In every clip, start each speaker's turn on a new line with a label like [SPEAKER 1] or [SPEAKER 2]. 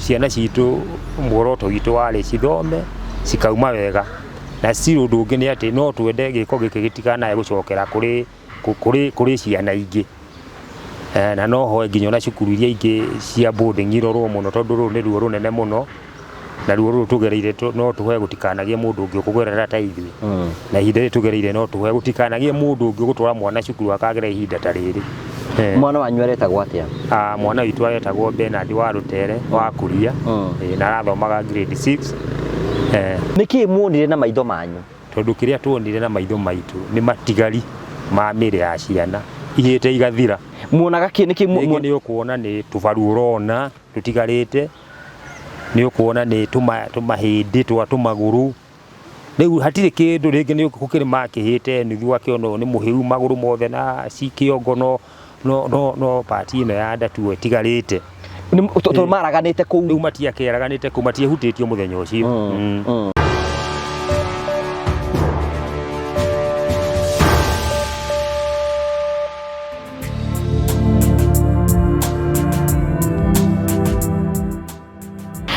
[SPEAKER 1] Ciana citũ muoroto witũ warĩ cithome cikauma wega, na still ũndũ ũngĩ nĩ atĩ no twende gĩko gĩkĩ gĩtikanae gũcokera kũrĩ kũrĩ kũrĩ ciana ingĩ. Na no hoe nginya ona cukuru iria ingĩ cia boarding irorwo mũno tondũ rũrũ nĩ ruo rũnene mũno, na ruo rũrũ tũgereire no tũhoe gũtikanagĩe mũndũ ũngĩ ũkũgerera ta ithuĩ. Na ihinda rĩrĩ tũgereire no tũhoe gũtikanagĩe mũndũ ũngĩ ũgũtwara mwana cukuru akagera ihinda ta rĩrĩ.
[SPEAKER 2] Mwana wanyu aretagwo atĩa?
[SPEAKER 1] Ah, mwana witũ aretagwo Bernard wa Rũtere wa Kuria. Na arathomaga grade 6.
[SPEAKER 2] Nĩkĩĩ muonire na maitho manyu?
[SPEAKER 1] Tondũ kĩrĩa tuonire na maitho maitũ nĩ matigari ma mĩĩrĩ ya ciana ihĩte igathira.
[SPEAKER 2] Muonaga kĩ? Nĩkĩ
[SPEAKER 1] Rĩngĩ nĩ ũkuona nĩ tũbaru ũrona tũtigarĩte, nĩ ũkuona nĩ tũmahĩndĩ twa tũmagũrũ. Rĩu hatirĩ kĩndũ, rĩngĩ nĩ gũkĩrĩ makĩhĩte nuthu akĩona ũyũ nĩ mũhĩu magũrũ mothe na kĩongo no no no no part ĩno ya nda tu ĩtigarĩte.
[SPEAKER 2] Tondũ maraganĩte kũu.
[SPEAKER 1] Rĩu matiakĩaraganĩte kũu, matiehutĩtio mũthenya ũcio.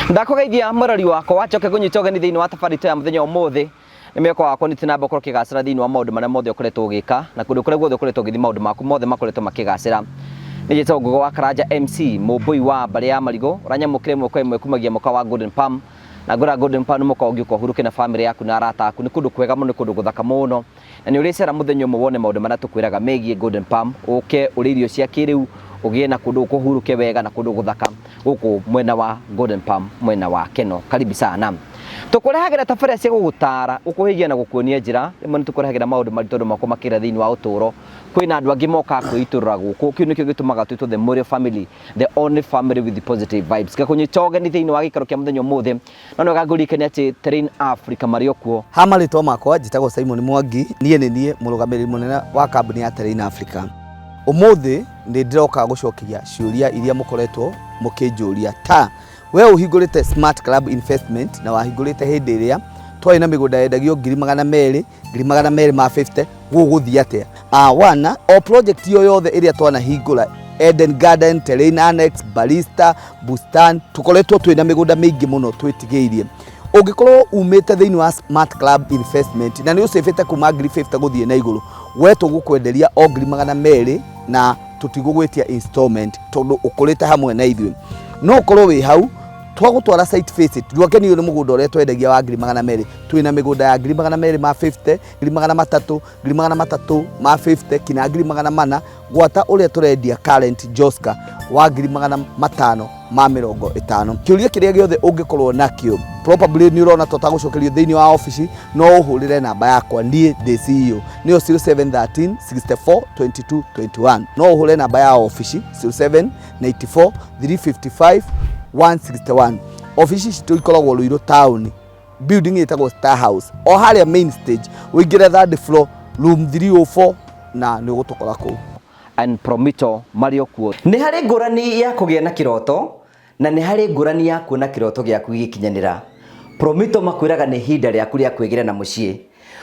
[SPEAKER 2] Ndakũgeithia mũrori wakwa wacoke kũnyita ũgeni thĩinĩ wa tabarĩra itũ ya mũthenya ũmũthĩ. Nĩ mwĩhoko wakwa nĩ namba ũkorwo ũkĩgacĩra thĩinĩ wa maũndũ marĩa mothe ũkoretwo ũgĩka na kũndũ kũrĩa guothe ũkoretwo ũgĩthiĩ maũndũ maku mothe makoretwo makĩgacĩra. Nĩ njĩtagwo Ngũgĩ wa Karanja MC mũmbũi wa mbarĩ ya marigũ ũranyamũkĩra ĩmwe kwa ĩmwe kumagia mũkawa wa Golden Palm na ngwĩra Golden Palm nĩ mũkawa ũngĩũka ũhurũke na famĩlĩ yaku na arata aku. Nĩ kũndũ kwega mũno, nĩ kũndũ gũthaka mũno na nĩ ũrĩcera mũthenya ũmwe wone maũndũ marĩa tũkwĩraga megiĩ Golden Palm, ũke ũrĩe irio cia kĩrĩu, ũgĩe na kũndũ ũkũhurũke wega na kũndũ gũthaka gũkũ mwena wa Golden Palm mwena wa Keno. Karibu sana. Tũkũrehagĩra tabarĩra cia gũgũtara, gũkũhĩgia na gũkuonia njĩra. Rĩmwe nĩ tũkũrehagĩra maũndũ maritũ andũ makũmakĩra thĩinĩ wa ũtũũro. Kwĩna andũ angĩ mokaga kwĩitũrũra gũkũ. Kĩu nĩkĩo gĩtũmaga twĩtwo the Mũrĩo family, the only family with positive vibes. Ngakũnyita ũgeni thĩinĩ wa gĩikaro kĩa mũthenya ũmũthĩ. No nĩ wega ngũririkanie atĩ Terrain Africa marĩ o kuo.
[SPEAKER 3] Ha marĩtwa makwa njĩtagwo Simon Mwangi, niĩ nĩ niĩ mũrũgamĩrĩri mũnene wa kambuni ya Terrain Africa. Ũmũthĩ nĩ ndĩroka gũcokia ciũria iria mũkoretwo mũkĩnjũria ta we ũhingũrĩte Smart Club Investment na wahingũrĩte hĩndĩ ĩrĩa twarĩ na mĩgũnda yendagio 200,000, 250,000, gũgũthiĩ atĩa? Wana o project yo yothe ĩrĩa twanahingũra Eden Garden, Terrain Annex, Barista, Bustan, tũkoretwo twĩna mĩgũnda mĩingĩ mũno twĩtigĩirie. Ũngĩkorwo umĩte thĩinĩ wa Smart Club Investment na nĩ ũcĩbĩte kuma 50,000 gũthiĩ na igũrũ, we tũgũkwenderia o 200,000 na tũtigũgwĩtia installment tondũ ũkũrĩte hamwe na ithuĩ. No ũkorwo wĩ hau twagũtwara site visit, ndwakenio nĩ mũgũnda ũrĩa twendagia wa 200,000, twĩna mĩgũnda ya 250,000, 300,000, 350,000 kinya 400,000 gwata ũrĩa tũrendia current Joska wa 550,000. Kĩũria kĩrĩa gĩothe ũngĩkorwo nakĩo probably nĩ ũrona tũtagũcokerio thĩinĩ wa obici, no ũhũrĩre namba yakwa niĩ ndĩ CEO nĩyo 0713 64 22 21. No ũhũre namba ya obici 0794 355 161. Obici citũ ikoragwo Ruiru town, building ĩtagwo Star House, o harĩa main stage, ũingĩre third floor room 304 na nĩ ũgũtũkora kũu.
[SPEAKER 2] And Promito marĩ o kuo. Nĩ harĩ ngũrani ya kũgĩa na kĩroto na nĩ harĩ ngũrani ya kuona kĩroto gĩaku gĩgĩkinyanĩra. Promito makwĩraga nĩ ihinda rĩaku rĩa kwĩgĩra na mũciĩ.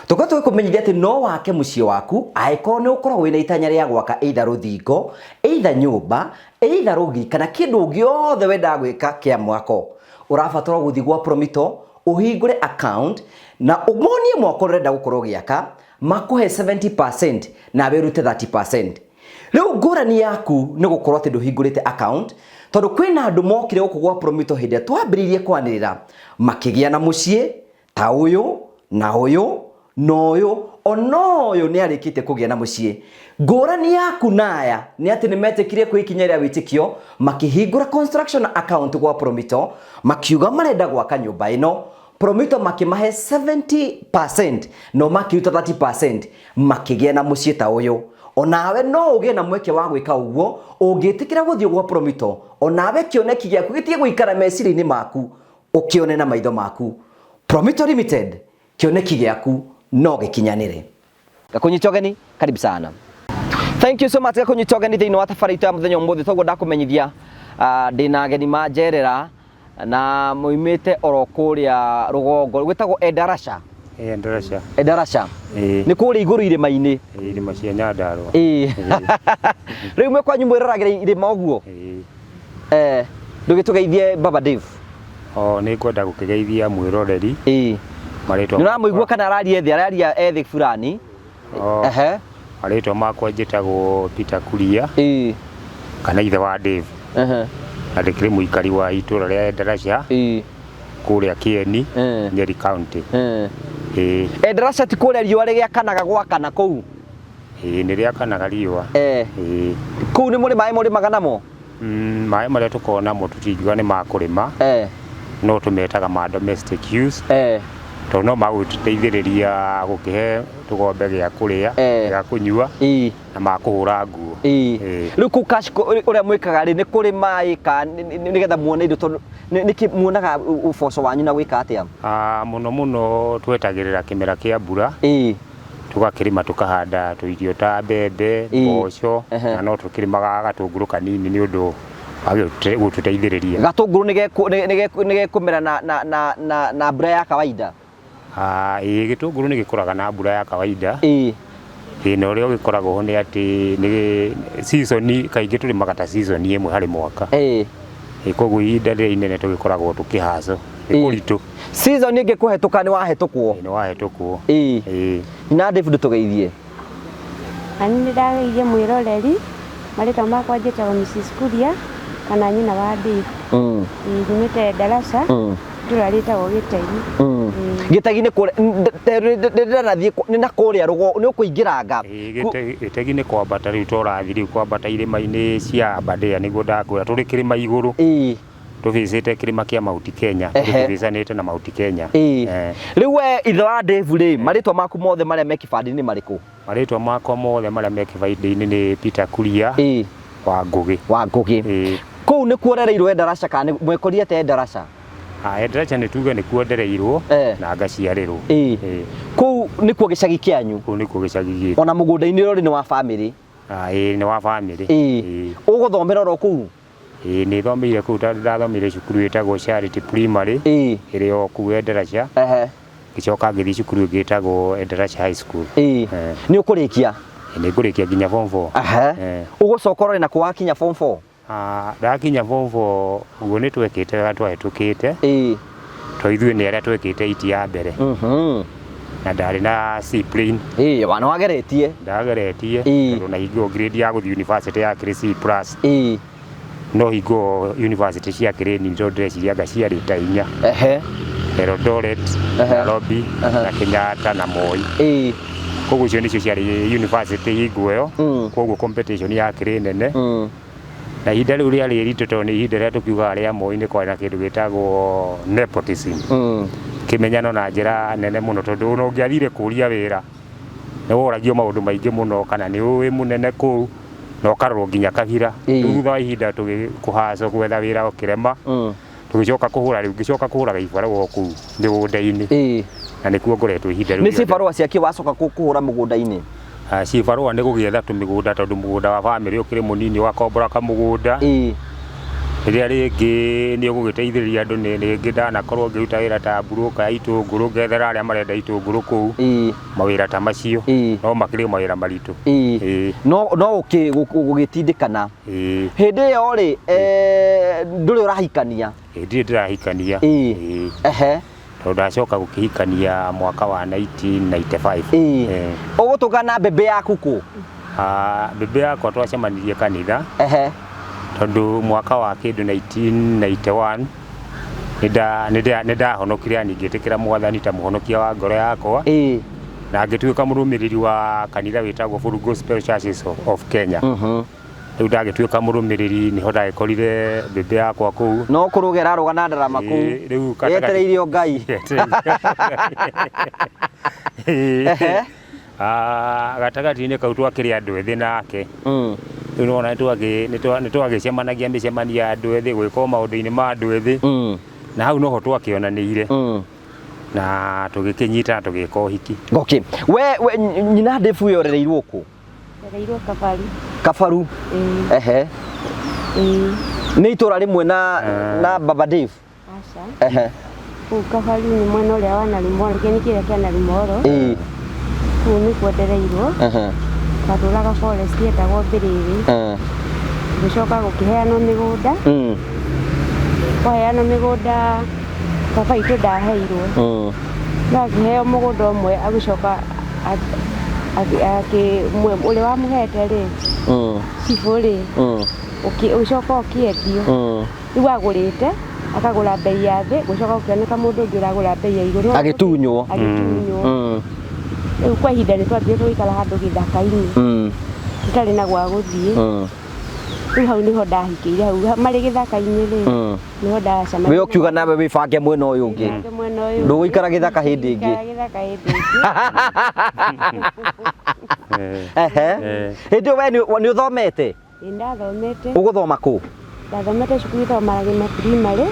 [SPEAKER 2] Tũkoretwo tũgĩkũmenyithia atĩ no wake mũciĩ waku angĩkorwo nĩ ũkoragwo wĩna itanya rĩa gwaka either rũthingo, either nyũmba, either rũgiri kana kĩndũ gĩothe wendaga gwĩka kĩa mwako. Ũrabatara gũthiĩ gwa Promito ũhingũre account na ũmonie mwako ũrĩa ũrenda gũkorwo ũgĩaka, makũhe 70% nawe ũrute 30%. Rĩu ngũrani yaku nĩ gũkorwo atĩ ndũhingũrĩte account, tondũ kwĩna andũ mokire gũkũ gwa Promito hĩndĩ ĩrĩa twambĩrĩirie kwanĩrĩra makĩgĩa na mũciĩ ta ũyũ na ũyũ na ũyũ, ona ũyũ nĩ arĩkĩtie kũgĩa na mũciĩ. Ngũrani yaku na aya nĩ atĩ nĩ metĩkire kwĩ ikinya rĩa wĩtĩkio, makĩhingũra construction account gwa Promito, makiuga marenda gwaka nyũmba ĩno. Promito makĩmahe 70% nao makĩruta 30% makĩgĩa na mũciĩ ta ũyũ. Onawe no ũgĩe na mweke wa gwĩka ũguo ũngĩtĩkĩra gũthiĩ gwa Promito, onawe kĩoneki gĩaku gĩtige gũikara meciria-inĩ maku, ũkĩone na maitho maku. Promito Limited, kĩoneki gĩaku no gĩkinyanĩre. Gakũnyita ũgeni, karibu sana. Thank you so much gakũnyita ũgeni thĩinĩ wa tabarĩra itũ ya mũthenya ũmũthĩ. Toguo ndakũmenyithia, ndĩna ageni manjerera na moimĩte oro kũrĩa rũgongo gwĩtagwo Endarasha.
[SPEAKER 1] Endarasha.
[SPEAKER 2] Endarasha.
[SPEAKER 1] Ĩĩ.
[SPEAKER 2] Nĩ kũrĩa igũrũ irĩma-inĩ.
[SPEAKER 1] Ĩĩ, irĩma cia Nyandarua.
[SPEAKER 2] Ĩĩ. Rĩu mwĩ kwanyu mwĩroragĩra irĩma ũguo?
[SPEAKER 1] Ĩĩ.
[SPEAKER 2] Ndũgĩtũgeithie Baba Dave.
[SPEAKER 1] O nĩ ngwenda gũkĩgeithia mwĩroreri
[SPEAKER 2] Ĩĩ.
[SPEAKER 1] marĩtwa
[SPEAKER 2] Nĩ ũramũigua kana araria ethĩ araria ethĩ fulani?
[SPEAKER 1] O,
[SPEAKER 2] Ehe.
[SPEAKER 1] marĩtwa makwa njĩtagwo Peter Kuria
[SPEAKER 2] Ĩĩ.
[SPEAKER 1] kana ithe wa Dave
[SPEAKER 2] Ehe.
[SPEAKER 1] na ndĩkĩrĩ mũikari wa itũra rĩa Endarasha
[SPEAKER 2] Ĩĩ.
[SPEAKER 1] kũrĩa Kĩeni
[SPEAKER 2] Eh.
[SPEAKER 1] Nyeri County.
[SPEAKER 2] Eh.
[SPEAKER 1] Ĩĩ.
[SPEAKER 2] Endarasha ti kũrĩa riũa rĩgĩakanaga gwakana kũu?
[SPEAKER 1] Ĩĩ nĩ rĩakanaga riũa.
[SPEAKER 2] Eh.
[SPEAKER 1] Ĩĩ.
[SPEAKER 2] Kũu nĩ mũrĩ maĩ mũrĩmaga namo?
[SPEAKER 1] Maĩ marĩa tũkoragwo namo tũtingiuga nĩ ma kũrĩma
[SPEAKER 2] Eh.
[SPEAKER 1] no tũmetaga ma domestic use
[SPEAKER 2] Eh.
[SPEAKER 1] tondũ no magũtũteithĩrĩria gũkĩhe tũgombe gĩa kũrĩa
[SPEAKER 2] Eh.
[SPEAKER 1] gĩa kũnyua
[SPEAKER 2] Ĩĩ.
[SPEAKER 1] na ma kũhũra nguo.
[SPEAKER 2] Ĩĩ.
[SPEAKER 1] Ĩĩ.
[SPEAKER 2] Rĩu kũu ũrĩa mwĩkaga rĩ nĩ kũrĩ maĩ ka nĩgetha muone indo tondũ nĩkĩ muonaga ũboco wanyu na gwĩka atĩa?
[SPEAKER 1] Ah, mũno mũno twetagĩrĩra kĩmera kĩa mbura
[SPEAKER 2] Ĩĩ.
[SPEAKER 1] tũgakĩrĩma tũkahanda tũirio ta mbembe,
[SPEAKER 2] Ĩĩ.
[SPEAKER 1] mboco
[SPEAKER 2] Ehe.
[SPEAKER 1] na no tũkĩrĩmaga gatũngũrũ kanini nĩ ũndũ wa gũtũteithĩrĩria.
[SPEAKER 2] Gatũngũrũ nĩ gekũmera na mbura ya kawaida?
[SPEAKER 1] Ah, ĩĩ gĩtũngũrũ nĩ gĩkũraga na mbura ya kawaida.
[SPEAKER 2] Ĩĩ.
[SPEAKER 1] Thĩna ũrĩa ũgĩkoragwo ho nĩ atĩ nĩ season kaingĩ tũrĩmaga ta season ĩmwe harĩ mwaka.
[SPEAKER 2] Ĩĩ.
[SPEAKER 1] Ĩ koguo ihinda rĩrĩa inene tũgĩkoragwo tũkĩhaco nĩ
[SPEAKER 2] Ĩĩ.
[SPEAKER 1] kũritũ.
[SPEAKER 2] Season ĩngĩkũhetũka nĩ wahetũkwo.
[SPEAKER 1] Ĩ, nĩ wahetũkwo.
[SPEAKER 2] Ĩĩ.
[SPEAKER 1] Ĩĩ.
[SPEAKER 2] Na David tũgeithie.
[SPEAKER 4] Na niĩ nĩ ndageithia mwĩroreri, marĩtwa makwa njĩtagwo Mrs. Kuria kana nyina wa Dave. Ĩĩ, nyumĩte Ndarasha, itũra rĩtagwo Gĩtegi. Ĩĩ.
[SPEAKER 2] Gĩtegi nĩ kũrĩa ndĩranathiĩ nĩ na kũrĩa rũgongo nĩ ũkũingĩranga.
[SPEAKER 1] Ĩĩ, Gĩtegi nĩ kwambata rĩu torathiĩ rĩu kwambata irĩma-inĩ cia Aberdare nĩguo ndakwĩra tũrĩ kĩrĩma igũrũ.
[SPEAKER 2] Ĩĩ.
[SPEAKER 1] Tũbicĩte kĩrĩma kĩa Mount Kenya,
[SPEAKER 2] Ehe.
[SPEAKER 1] tũbicanĩte na Mount Kenya.
[SPEAKER 2] Ĩĩ.
[SPEAKER 1] Eh.
[SPEAKER 2] Rĩu we ithe wa Dave rĩ, marĩtwa maku mothe marĩa me kĩbandĩ-inĩ marĩkũ?
[SPEAKER 1] Marĩtwa makwa mothe marĩa me kĩbandĩ-inĩ nĩ Peter Kuria
[SPEAKER 2] Ĩĩ.
[SPEAKER 1] wa Ngũgĩ.
[SPEAKER 2] Wa Ngũgĩ.
[SPEAKER 1] Ĩĩ.
[SPEAKER 2] Kũu nĩkuo ũrereirwo Endarasha kana mwekorire atĩa Endarasha?
[SPEAKER 1] Ah, Endarasha nĩ tuge nĩkuo ndereirwo
[SPEAKER 2] Eh.
[SPEAKER 1] na ngaciarĩrwo.
[SPEAKER 2] Ĩĩ.
[SPEAKER 1] Ĩĩ.
[SPEAKER 2] Kũu nĩkuo gĩcagi kĩanyu?
[SPEAKER 1] Kũu nĩkuo gĩcagi gitũ.
[SPEAKER 2] Ona mũgũnda-inĩ ũrĩa ũrĩ nĩ wa bamĩrĩ?
[SPEAKER 1] Ah, ĩĩ nĩ wa bamĩrĩ.
[SPEAKER 2] Ĩĩ.
[SPEAKER 1] Ĩĩ.
[SPEAKER 2] Ũgũthomera oro kũu?
[SPEAKER 1] Ĩĩ nĩ thomeire kũu tondũ ndathomeire cukuru ĩtagwo Charity Primary
[SPEAKER 2] Ĩĩ.
[SPEAKER 1] ĩrĩ o kũu Endarasha.
[SPEAKER 2] Ehe.
[SPEAKER 1] Ngĩcoka ngĩthiĩ cukuru ĩngĩ ĩtagwo Endarasha High School.
[SPEAKER 2] Ĩĩ.
[SPEAKER 1] Eh.
[SPEAKER 2] Nĩ ũkũrĩkia?
[SPEAKER 1] Nĩ ngũrĩkia nginya form 4.
[SPEAKER 2] Ehe.
[SPEAKER 1] Eh.
[SPEAKER 2] Ũgũcoka ũrore nakũ wakinya form 4?
[SPEAKER 1] Ah, ndakinya form 4 ũguo nĩ twekĩte wega twahĩtũkĩte.
[SPEAKER 2] Ĩĩ.
[SPEAKER 1] To ithuĩ nĩ arĩa twekĩte iti ya mbere. Na ndarĩ na C plane.
[SPEAKER 2] Ĩĩ, wana wageretie.
[SPEAKER 1] Ndageretie
[SPEAKER 2] Ĩĩ.
[SPEAKER 1] tondũ na hingo grade ya gũthiĩ university yakĩrĩ C plus.
[SPEAKER 2] Ĩĩ.
[SPEAKER 1] No hingo university ciakĩrĩ nini tondũ ndĩreciria anga ciarĩ ta inya.
[SPEAKER 2] Ehe.
[SPEAKER 1] Eldoret,
[SPEAKER 2] Ehe.
[SPEAKER 1] Nairobi,
[SPEAKER 2] Ehe.
[SPEAKER 1] na Kenyatta na Moi.
[SPEAKER 2] Ĩĩ.
[SPEAKER 1] Koguo icio nĩcio ciarĩ university hingo ĩyo. Koguo competition yakĩrĩ nene. Na ihinda rĩu rĩarĩ iritũ tondũ nĩ ihinda rĩrĩa tũkiugaga rĩa Moi nĩ kwarĩ na kĩndũ gĩtagwo nepotism. Kĩmenyano na njĩra nene mũno tondũ ona ũngĩathire kũria wĩra nĩ woragio maũndũ maingĩ mũno kana nĩ ũĩ mũnene kũu na ũkarorwo nginya kabira.
[SPEAKER 2] Ĩĩ.
[SPEAKER 1] Rĩu thutha wa ihinda tũgĩkũhaco gwetha wĩra ũkĩrema tũgĩcoka kũhũra rĩu ngĩcoka kũhũra gĩbarũa kũu mĩgũnda-inĩ.
[SPEAKER 2] Ĩĩ.
[SPEAKER 1] Na nĩkuo ngoretwo ihinda rĩu
[SPEAKER 2] Nĩ
[SPEAKER 1] rĩothe.
[SPEAKER 2] cibarũa ciakĩ wacoka kũhũra mũgũnda-inĩ?
[SPEAKER 1] Ah, cibarũa nĩ gũgĩetha tũmĩgũnda tondũ mũgũnda wa bamĩrĩ ũkĩrĩ mũnini ũgakombora kamũgũnda.
[SPEAKER 2] Ĩĩ.
[SPEAKER 1] Rĩrĩa rĩngĩ nĩ ũgũgĩteithĩrĩria andũ nĩ rĩngĩ ndanakorwo ngĩruta wĩra ta mburũka ya itũngũrũ ngethera arĩa marenda itũngũrũ kũu.
[SPEAKER 2] Ĩĩ.
[SPEAKER 1] Mawĩra ta macio.
[SPEAKER 2] Ĩĩ.
[SPEAKER 1] No makĩrĩ mawĩra maritũ.
[SPEAKER 2] Ĩĩ.
[SPEAKER 1] Ĩĩ.
[SPEAKER 2] No no ũgĩtindĩkana.
[SPEAKER 1] Ĩĩ.
[SPEAKER 2] Hĩndĩ ĩyo rĩ, ndũrĩ ũrahikania?
[SPEAKER 1] Ĩĩ, ndirĩ ndĩrahikania.
[SPEAKER 2] Ĩĩ.
[SPEAKER 1] Ĩĩ.
[SPEAKER 2] Ehe.
[SPEAKER 1] Tondũ ndacoka gũkĩhikania mwaka wa 1995.
[SPEAKER 2] Ĩĩ.
[SPEAKER 1] Ĩĩ.
[SPEAKER 2] Ũgũtũngana mbembe yaku kũ?
[SPEAKER 1] Ah, mbembe yakwa twacemanirie kanitha.
[SPEAKER 2] Ehe.
[SPEAKER 1] Tondũ mwaka wa kĩndũ 1991 nĩ ndahonokire yani ngĩtĩkĩra mwathani ta mũhonokia wa ngoro yakwa.
[SPEAKER 2] Ĩĩ.
[SPEAKER 1] Na ngĩtuĩka mũrũmĩrĩri wa kanitha wĩtagwo Full Gospel Churches of Kenya. Rĩu ndagĩtuĩka mũrũmĩrĩri nĩho ndagĩkorire mbembe yakwa kũu.
[SPEAKER 2] No kũrũga ĩrarũga na ndarama kũu.
[SPEAKER 1] Ĩĩ, rĩu gatagatĩ-
[SPEAKER 2] Yetereire o Ngai.
[SPEAKER 1] Ĩĩ.
[SPEAKER 2] Ehe.
[SPEAKER 1] Ah, gatagatĩ-inĩ kau twakĩrĩ andũ ethĩ nake. Rĩu nĩwona nĩ twagĩcemanagia mĩcemanio ya andũ ethĩ gwĩka o maũndũ-inĩ ma andũ ethĩ. Na hau noho twakĩonanĩire. Na tũgĩkĩnyita na tũgĩka ũhiki.
[SPEAKER 2] Okay. We nyina Dave we ũrereirwo kũ?
[SPEAKER 4] Ndereirwo Kabaru.
[SPEAKER 2] Kabaru?
[SPEAKER 4] Ĩĩ.
[SPEAKER 2] Ehe.
[SPEAKER 4] Ĩĩ.
[SPEAKER 2] Nĩ itũra rĩmwe na Baba Dave?
[SPEAKER 4] Aca.
[SPEAKER 2] Ehe.
[SPEAKER 4] Kũu Kabaru nĩ mwena ũrĩa wa Narumoro, kĩeni kĩrĩa kĩa Narumoro.
[SPEAKER 2] Ĩĩ.
[SPEAKER 4] Kũu nĩkuo ndereirwo.
[SPEAKER 2] Ehe.
[SPEAKER 4] Twatũraga forest yetagwo Mbĩrĩrĩ.
[SPEAKER 2] Ehe.
[SPEAKER 4] Gũcoka gũkĩheanwo mĩgũnda. Kwaheanwo mĩgũnda Baba witũ ndaheirwo. No akĩheo mũgũnda ũmwe agĩcoka ũrĩa wamũhete rĩ, cibũ rĩ, ũgĩcoka ũkĩendio. Rĩu agũrĩte akagũra bei ya thĩ, gũcoka gũkĩoneka mũndũ ũngĩ ũragũra bei ya igũrũ.
[SPEAKER 2] Agĩtunywo.
[SPEAKER 4] Agĩtunywo. Rĩu kwa ihinda nĩ twambire tũgĩikara handũ gĩthaka-inĩ tũtarĩ na gwa gũthiĩ. Rĩu hau nĩho ndahikĩire, hau marĩ gĩthaka-inĩ rĩ, nĩho ndacemania.
[SPEAKER 2] We ũkiuga nawe wĩbange mwena ũyũ ũngĩ.
[SPEAKER 4] Wĩbange mwena ũyũ ũngĩ.
[SPEAKER 2] Ndũgũikara gĩthaka hĩndĩ ĩngĩ.
[SPEAKER 4] Ndũgũikara gĩthaka hĩndĩ ĩngĩ.
[SPEAKER 2] Ehe. Hĩndĩ ĩyo we nĩ ũthomete?
[SPEAKER 4] Nĩ ndathomete.
[SPEAKER 2] Ũgũthoma kũ?
[SPEAKER 4] Ndathomete cukuru ĩtagwo Maragima Primary.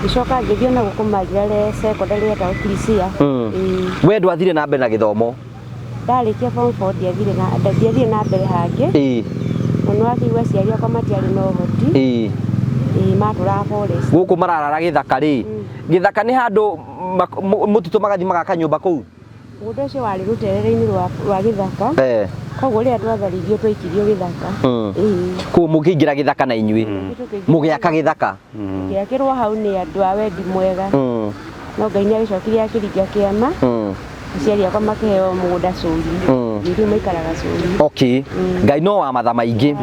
[SPEAKER 4] Ngĩcoka ngĩthiĩ ona gũkũ Marirare secondary ĩtagwo Kirisia. Ĩĩ.
[SPEAKER 2] We ndwathire na mbere na gĩthomo?
[SPEAKER 4] Ndarĩkia form 4 ndiathire na mbere hangĩ. Mũno akĩigua aciari akwa matiarĩ na ũhoti. Ĩĩ, matũraga forest.
[SPEAKER 2] Gũkũ mararara gĩthaka rĩ. Gĩthaka nĩ handũ mũtitũ magathiĩ magaka nyũmba kũu?
[SPEAKER 4] Mũgũnda ũcio warĩ rũterere-inĩ rwa gĩthaka. Koguo rĩrĩa twatharirio twaikirio gĩthaka. Ĩĩ.
[SPEAKER 2] Koguo mũkĩingĩra gĩthaka na inyuĩ. Mũgĩaka gĩthaka.
[SPEAKER 4] Gĩakĩrwo hau nĩ andũ a wendi mwega. No Ngai nĩ agĩcokire akĩringa kĩama. Aciari akwa makĩheo mũgũnda Cũri. Rĩu maikaraga Cũri.
[SPEAKER 2] Okay. Ngai no wa matha maingĩ.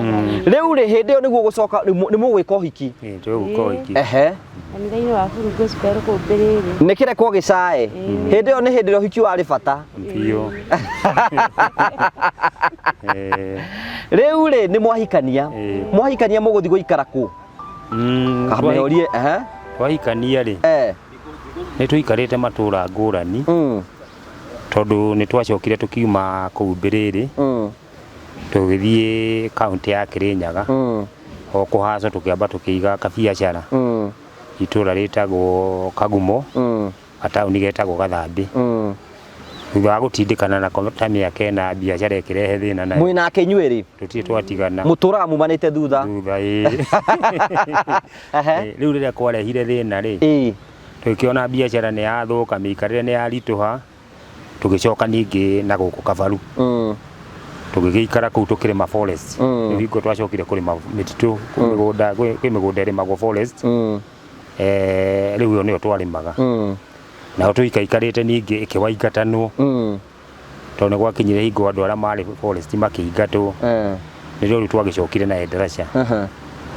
[SPEAKER 2] Rĩu rĩ, hĩndĩ ĩyo nĩguo gũcoka, nĩ mũgwĩka ũhiki?
[SPEAKER 1] Ĩĩ, tũgũka ũhiki.
[SPEAKER 2] Ehe.
[SPEAKER 4] Kanitha-inĩ wa Full Gospel kũu Mbĩrĩrĩ.
[SPEAKER 2] Nĩ kĩrekwo gĩcae. Hĩndĩ ĩyo nĩ hĩndĩ ĩrĩa ũhiki warĩ bata.
[SPEAKER 1] Biũ.
[SPEAKER 2] Rĩu rĩ, nĩ mwahikania. Mwahikania mũgũthiĩ gũikara kũ? Kamĩorie, ehe.
[SPEAKER 1] Twahikania rĩ, nĩ tũikarĩte matũra ngũrani. Tondũ nĩ twacokire tũkiuma kũu Mbĩrĩrĩ. Tũgĩthiĩ kaũntĩ ya Kĩrĩnyaga. O kũhaco tũkĩamba tũkĩiga kabiacara. Itũra rĩtagwo Kagumo. Gataũni getagwo Gathambĩ. Thutha wa gũtindĩkana nako ta mĩaka ĩna biacara ĩkĩrehe thĩna nayo.
[SPEAKER 2] Mwĩ nake inyuĩ rĩ?
[SPEAKER 1] Tũtirĩ twatigana.
[SPEAKER 2] Mũtũraga mumanĩte thutha.
[SPEAKER 1] Thutha, ĩĩ. Rĩu rĩrĩa kwarehire thĩna rĩ, tũgĩkĩona biacara nĩ yathũka, mĩikarĩre nĩ yaritũha, tũgĩcoka ningĩ na gũkũ Kabaru. Tũgĩgĩikara kũu tũkĩrĩma forest. Rĩu hingo twacokire kũrĩma mĩtitũ, mĩgũnda, kwĩ mĩgũnda ĩrĩmagwo forest. Rĩu ĩyo nĩyo twarĩmaga. Naho tũikaikarĩte ningĩ ĩkĩwaingatanwo. Tondũ nĩ gwakinyire hingo andũ arĩa marĩ forest makĩingatwo. Nĩrĩo rĩu twagĩcokire na Endarasha.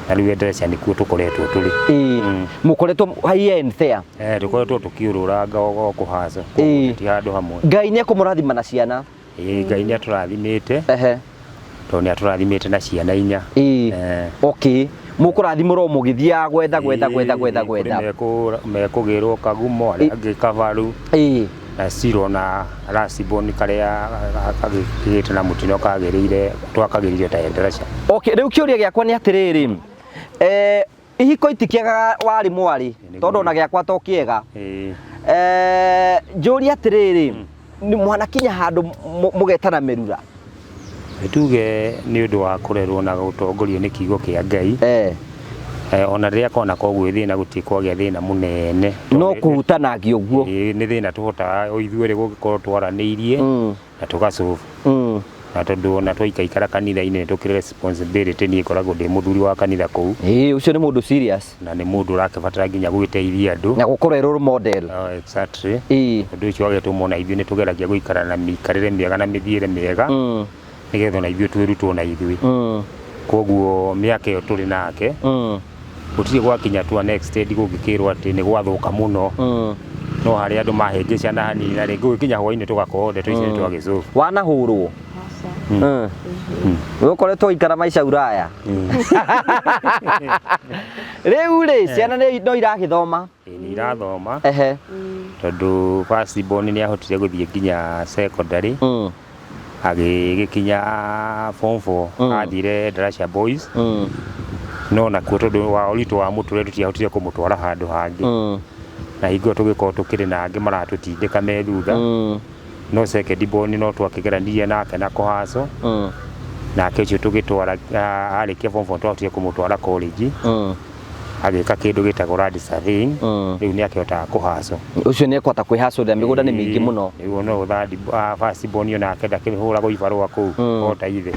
[SPEAKER 1] Na rĩu Endarasha nĩkuo tũkoretwo tũrĩ.
[SPEAKER 2] Mũkoretwo high end there.
[SPEAKER 1] Tũkoretwo tũkĩũrũranga o kũhaca. Ti handũ hamwe.
[SPEAKER 2] Ngai nĩ ekũmũrathima na ciana.
[SPEAKER 1] Ngai nĩ atũrathimĩte. Tondũ nĩ atũrathimĩte na ciana inya.
[SPEAKER 2] Okay. Mũkũrathimũrwo mũgĩthiaga gwetha, gwetha, gwetha, gwetha, gwetha.
[SPEAKER 1] Mekũgĩrwo Kagumo, arĩa angĩ Kabaru. Na Ciro na Rasiboni karĩa kagĩte na mũtino kagĩrĩire, twakagĩrĩire ta Endarasha.
[SPEAKER 2] Okay, rĩu kĩũria gĩakwa nĩ atĩrĩrĩ. Ihiko itikĩagaga warĩ mwarĩ, tondũ ona gĩakwa to kĩega. Njũrie atĩrĩrĩ, nĩ mwanakinya handũ mũgetana mĩrura?
[SPEAKER 1] Tuge nĩ ũndũ wa kũrerwo na gũtongorio nĩ kiugo kĩa Ngai. Ona rĩrĩa kona koguo thĩna gũtirĩ kwagĩa thĩna mũnene.
[SPEAKER 2] No kũhutanangia ũguo.
[SPEAKER 1] Nĩ thĩna tũhotaga o ithuerĩ gũgĩkorwo twaranĩirie na tũgacũba. Na tondũ ona twaikaikara kanitha-inĩ nĩ tũkĩrĩ responsibility, niĩ ngoragwo ndĩ mũthuri wa kanitha kũu.
[SPEAKER 2] Ũcio nĩ mũndũ serious.
[SPEAKER 1] Na nĩ mũndũ ũrakĩbatara nginya gũgĩteithia andũ.
[SPEAKER 2] Na gũkorwo e role model.
[SPEAKER 1] Oh, exactly. Ũndũ ũcio wagĩtũma ona ithuĩ nĩ tũgeragia gũikara na mĩikarĩre mĩega na mĩthiĩre mĩega. Nĩgetha ona ithuĩ twĩrutwo na ithuĩ. Koguo mĩaka ĩyo tũrĩ nake, gũtirĩ gwakinya to an extent gũngĩkĩrwo atĩ nĩ gwathũka mũno. No harĩa andũ mahĩngĩcana hanini na rĩngĩ gũgĩkinya hwainĩ tũgakorwo ndeto icio nĩ twagĩcũba.
[SPEAKER 2] Wanahũrwo? We ũkoretwo ũgĩikara maica Ulaya. Rĩu rĩ, ciana no iragĩthoma?
[SPEAKER 1] Ĩĩ, nĩ irathoma. Tondũ first born nĩ ahotire gũthiĩ nginya secondary. Agĩgĩkinya form 4, athire Endarasha Boys. No nakuo tondũ wa ũritũ wa mũtũrĩre tũtiahotire kũmũtwara handũ hangĩ. Na hingo ĩyo tũgĩkorwo tũkĩrĩ na angĩ maratũtindĩka me thutha. No second born no twakĩgeranirie nake na kũhaco. Nake ũcio tũgĩtwara, arĩkia form 4 twahotire kũmũtwara college. Agĩka kĩndũ gĩtagwo land surveying. Rĩu nĩ akĩhotaga kũhaco.
[SPEAKER 2] Ũcio nĩ ekũhota kwĩhacũrĩra, mĩgũnda nĩ mĩingĩ mũno.
[SPEAKER 1] Rĩu no third, first born onake ndakĩhũragwo ibarũa kũu, o ta ithe.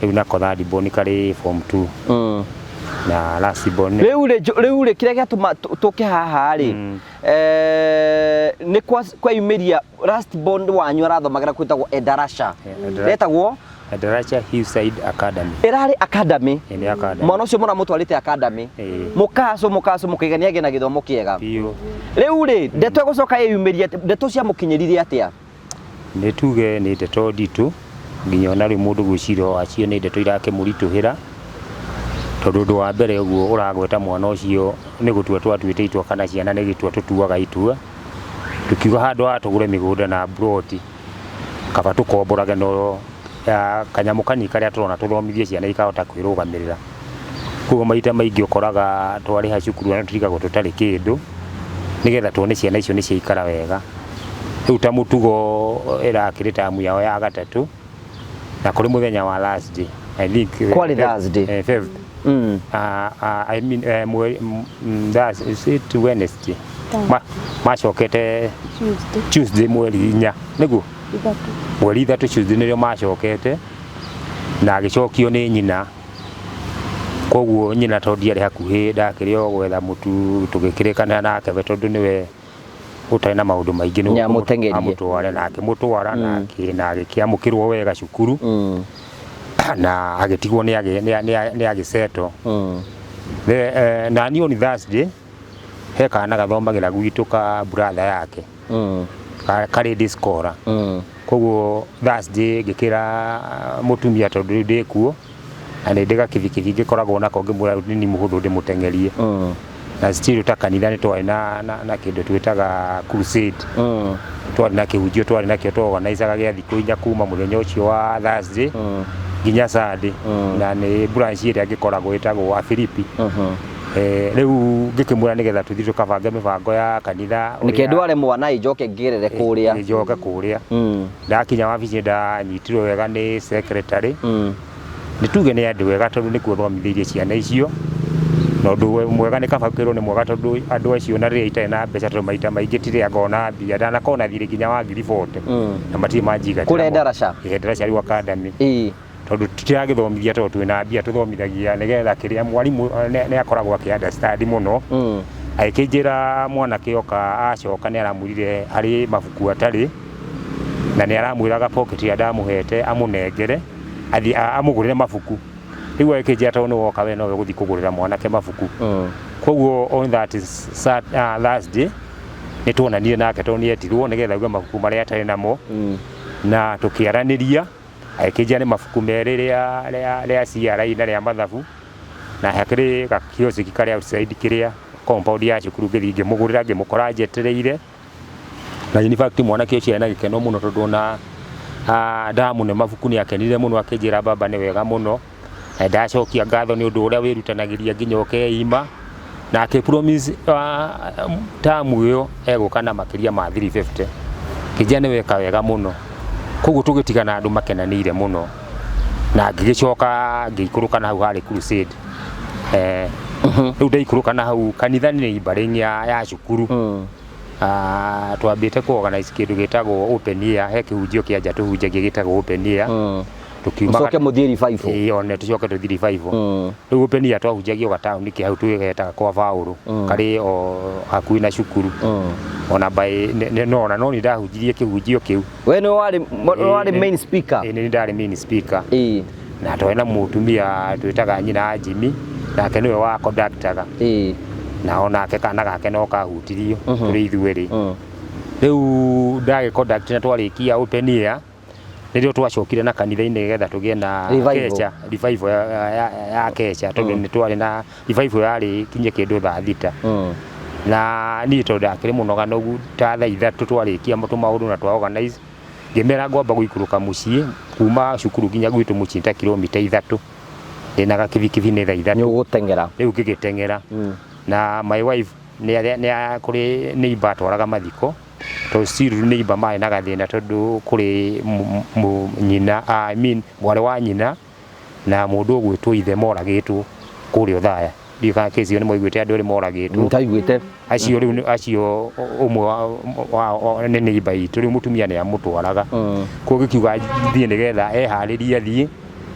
[SPEAKER 1] Rĩu nako third born karĩ form 2. Na last born
[SPEAKER 2] Rĩu rĩ, rĩu rĩ, kĩrĩa gĩatũma tũke haha rĩ, nĩ kweyumĩria last born wanyu arathomagĩra kwĩtagwo Endarasha.
[SPEAKER 1] Endarasha.
[SPEAKER 2] Etagwo
[SPEAKER 1] Endarasha Hillside Academy.
[SPEAKER 2] Ĩrarĩ academy.
[SPEAKER 1] Ĩ, nĩ academy.
[SPEAKER 2] Mwana ũcio mũramũtwarĩte academy.
[SPEAKER 1] Ĩĩ.
[SPEAKER 2] Mũkaco mũkaco mũkaiga nĩ agĩe na gĩthomo kĩega.
[SPEAKER 1] Biũ.
[SPEAKER 2] Rĩu rĩ, ndeto ĩgũcoka ĩyumĩrie, ndeto ciamũkinyĩrire atĩa?
[SPEAKER 1] Nĩ tuge nĩ ndeto nditũ nginya ona rĩu mũndũ gwĩciria wacio nĩ ndeto irakĩmũritũhĩra, tondũ ũndũ wa mbere ũguo ũragweta mwana ũcio nĩ gũtua twatuĩte itua kana ciana nĩ gũtua tũtuaga itua, tũkiuga handũ ha tũgũre mĩgũnda na mburoti, kaba tũkomborage no kanyamũ kanini karĩa tũrona tũthomithie ciana ikahota kwĩrũgamĩrĩra. Koguo maita maingĩ ũkoraga twarĩha cukuru ona tũtigagwo tũtarĩ kĩndũ, nĩgetha tuone ciana icio nĩ ciaikara wega. Rĩu ta mũtugo ĩrakĩrĩ tamu yao ya gatatũ, na kũrĩ mũthenya wa Thursday, I think.
[SPEAKER 2] Kwarĩ Thursday.
[SPEAKER 1] Fifth. I mean, that's, is it Wednesday? Macokete
[SPEAKER 4] Tuesday.
[SPEAKER 1] Tuesday mweri 4 nĩguo?
[SPEAKER 4] 3.
[SPEAKER 1] Mweri 3 Tuesday nĩrĩo macokete na agĩcokio nĩ nyina. Koguo nyina tondũ ndiarĩ hakuhĩ ndakĩrĩ o gwetha mũtu tũgĩkĩrĩkanĩra nake we tondũ nĩwe ũtarĩ na maũndũ maingĩ nĩguo
[SPEAKER 2] Nĩamũteng'erie.
[SPEAKER 1] amũtware na akĩmũtwara na agĩkĩamũkĩrwo wega cukuru na agĩtigwo nĩ agĩcetwo. Na niĩ on Thursday he kana gathomagĩra gwitũ ka brother yake karĩ day scholar. Koguo Thursday ngĩkĩra mũtumia tondũ rĩu ndĩkuo na nĩ ndĩ gakibikibi ngĩkoragwo nako ngĩmwĩra rĩu nĩ mũhũthũ ndĩmũteng'erie. Na still ta kanitha nĩ twarĩ na kĩndũ twĩtaga crusade. Twarĩ na kĩhunjio twarĩ nakĩo twaorganizaga gĩa thikũ 4 kuma mũthenya ũcio wa Thursday nginya Sunday. Na nĩ branch ĩrĩa ngĩkoragwo ĩtagwo Afilipi. Rĩu ngĩkĩmwĩra nĩgetha tũthiĩ tũkabange mĩbango ya kanitha
[SPEAKER 2] Nĩke ndware mwana njoke ngerere kũrĩa.
[SPEAKER 1] Njoke kũrĩa. Ndakinya wabici ndanyitirwo wega nĩ secretary. Nĩ tuge nĩ andũ wega tondũ nĩkuo thomithĩirie ciana icio. Na ũndũ mwega nĩ kaba kwĩrwo nĩ mwega tondũ andũ acio na rĩrĩa itarĩ na mbeca tondũ maita maingĩ ti rĩrĩa ngoragwo na mbia ndanakorwo na thirĩ nginya wa ngiri 40. Na matirĩ manjigatĩra.
[SPEAKER 2] Kũrĩa Endarasha?
[SPEAKER 1] Ĩĩ, Endarasha rĩu academy. Tondũ tũtiragĩthomithia tondũ twĩna mbia tũthomithagia nĩgetha kĩrĩa mwarimũ nĩ akoragwo akĩ understand mũno. Agĩkĩnjĩra mwanake oka acoka nĩ aramwĩrire harĩ mabuku atarĩ na nĩ aramwĩraga pocket ĩrĩa ndamũhete amũnengere athiĩ amũgũrĩre mabuku. Rĩu agĩkĩnjĩra tondũ nĩ woka we nowe ũgũthiĩ kũgũrĩra mwanake mabuku. Koguo on that Thursday nĩ tuonanire nake tondũ nĩ etirwo nĩgetha auge mabuku marĩa atarĩ namo. Na tũkĩaranĩria agĩkĩnjĩra nĩ mabuku merĩ rĩa CRE na rĩa mathabu na hakĩrĩ gakioski karĩa outside kĩrĩa compound ya cukuru ngĩthiĩ ngĩmũgũrĩra ngĩmũkora njetereire. Na in fact mwanake ũcio ena gĩkeno mũno tondũ ona ndamũne mabuku nĩ akenire mũno akĩnjĩra baba nĩ wega mũno. Na ndacokia ngatho nĩ ũndũ ũrĩa wĩrutanagĩria nginya ũkeima. Na akĩ promise tamu ĩyo egũka na makĩria ma 350. Kĩnjĩra nĩ weka wega mũno. Koguo tũgĩtigana andũ makenanĩire mũno. Na ngĩgĩcoka ngĩikũrũka na hau harĩ crusade. Rĩu ndaikũrũka na hau kanitha nĩ neighboring ya cukuru. Twambĩte ku organize kĩndũ gĩtagwo open air, he kĩhunjio kĩa nja tũhunjagia gĩtagwo open air. Tũkiuma
[SPEAKER 2] Mũcoke mũthiĩ revival.
[SPEAKER 1] Ĩĩ, one tũcoke tũthiĩ revival. Rĩu open air twahunjagia o gataũni ke hau twĩgetaga kwa Paũlũ, karĩ o hakuhĩ na cukuru. Ona by, no, ona no nĩ ndahunjirie kĩhunjio kĩu.
[SPEAKER 2] We nĩ warĩ main speaker?
[SPEAKER 1] Ĩĩ, nĩ ndarĩ main speaker. Na twarĩ na mũtumia twĩtaga nyina wa Jimmy, nake nĩwe wa conductaga. Na onake kana gake no kahutirio tũrĩ ithuerĩ. Rĩu ndagĩ conduct na twarĩkia open air, nĩrĩo twacokire na kanitha-inĩ nĩgetha tũgĩe na
[SPEAKER 2] Revival.
[SPEAKER 1] kecha, revival ya kecha, tondũ nĩ twarĩ na revival yarĩ kinye kĩndũ thaa 6. Na niĩ tondũ ndakĩrĩ mũnoganogu ta thaa 3 twarĩkia tũmaũndũ na twa organize, ngĩmera ngwamba gũikũrũka mũciĩ kuma cukuru nginya gwitũ mũciĩ ta kilomita 3. Ndĩna gakibikibi nĩ thaa 3.
[SPEAKER 2] Nĩ ũgũteng'era.
[SPEAKER 1] Rĩu ngĩgĩteng'era. Na my wife nĩ kũrĩ neighbor atwaraga mathiko. Tondũ still neighbor marĩ na gathĩna tondũ kũrĩ nyina, I mean, mwarĩ wa nyina na mũndũ ũgwĩtwo ithe moragĩtwo kũrĩa Othaya. Ndiũĩ kana kesi ĩyo nĩ mwaiguĩte andũ erĩ moragĩtwo.
[SPEAKER 2] Nĩndaiguĩte.
[SPEAKER 1] Acio rĩu nĩ, acio ũmwe wa nĩ neighbor itũ, rĩu mũtumia nĩ amũtwaraga. Koguo ngĩkiuga thiĩ nĩgetha eharĩrie athiĩ,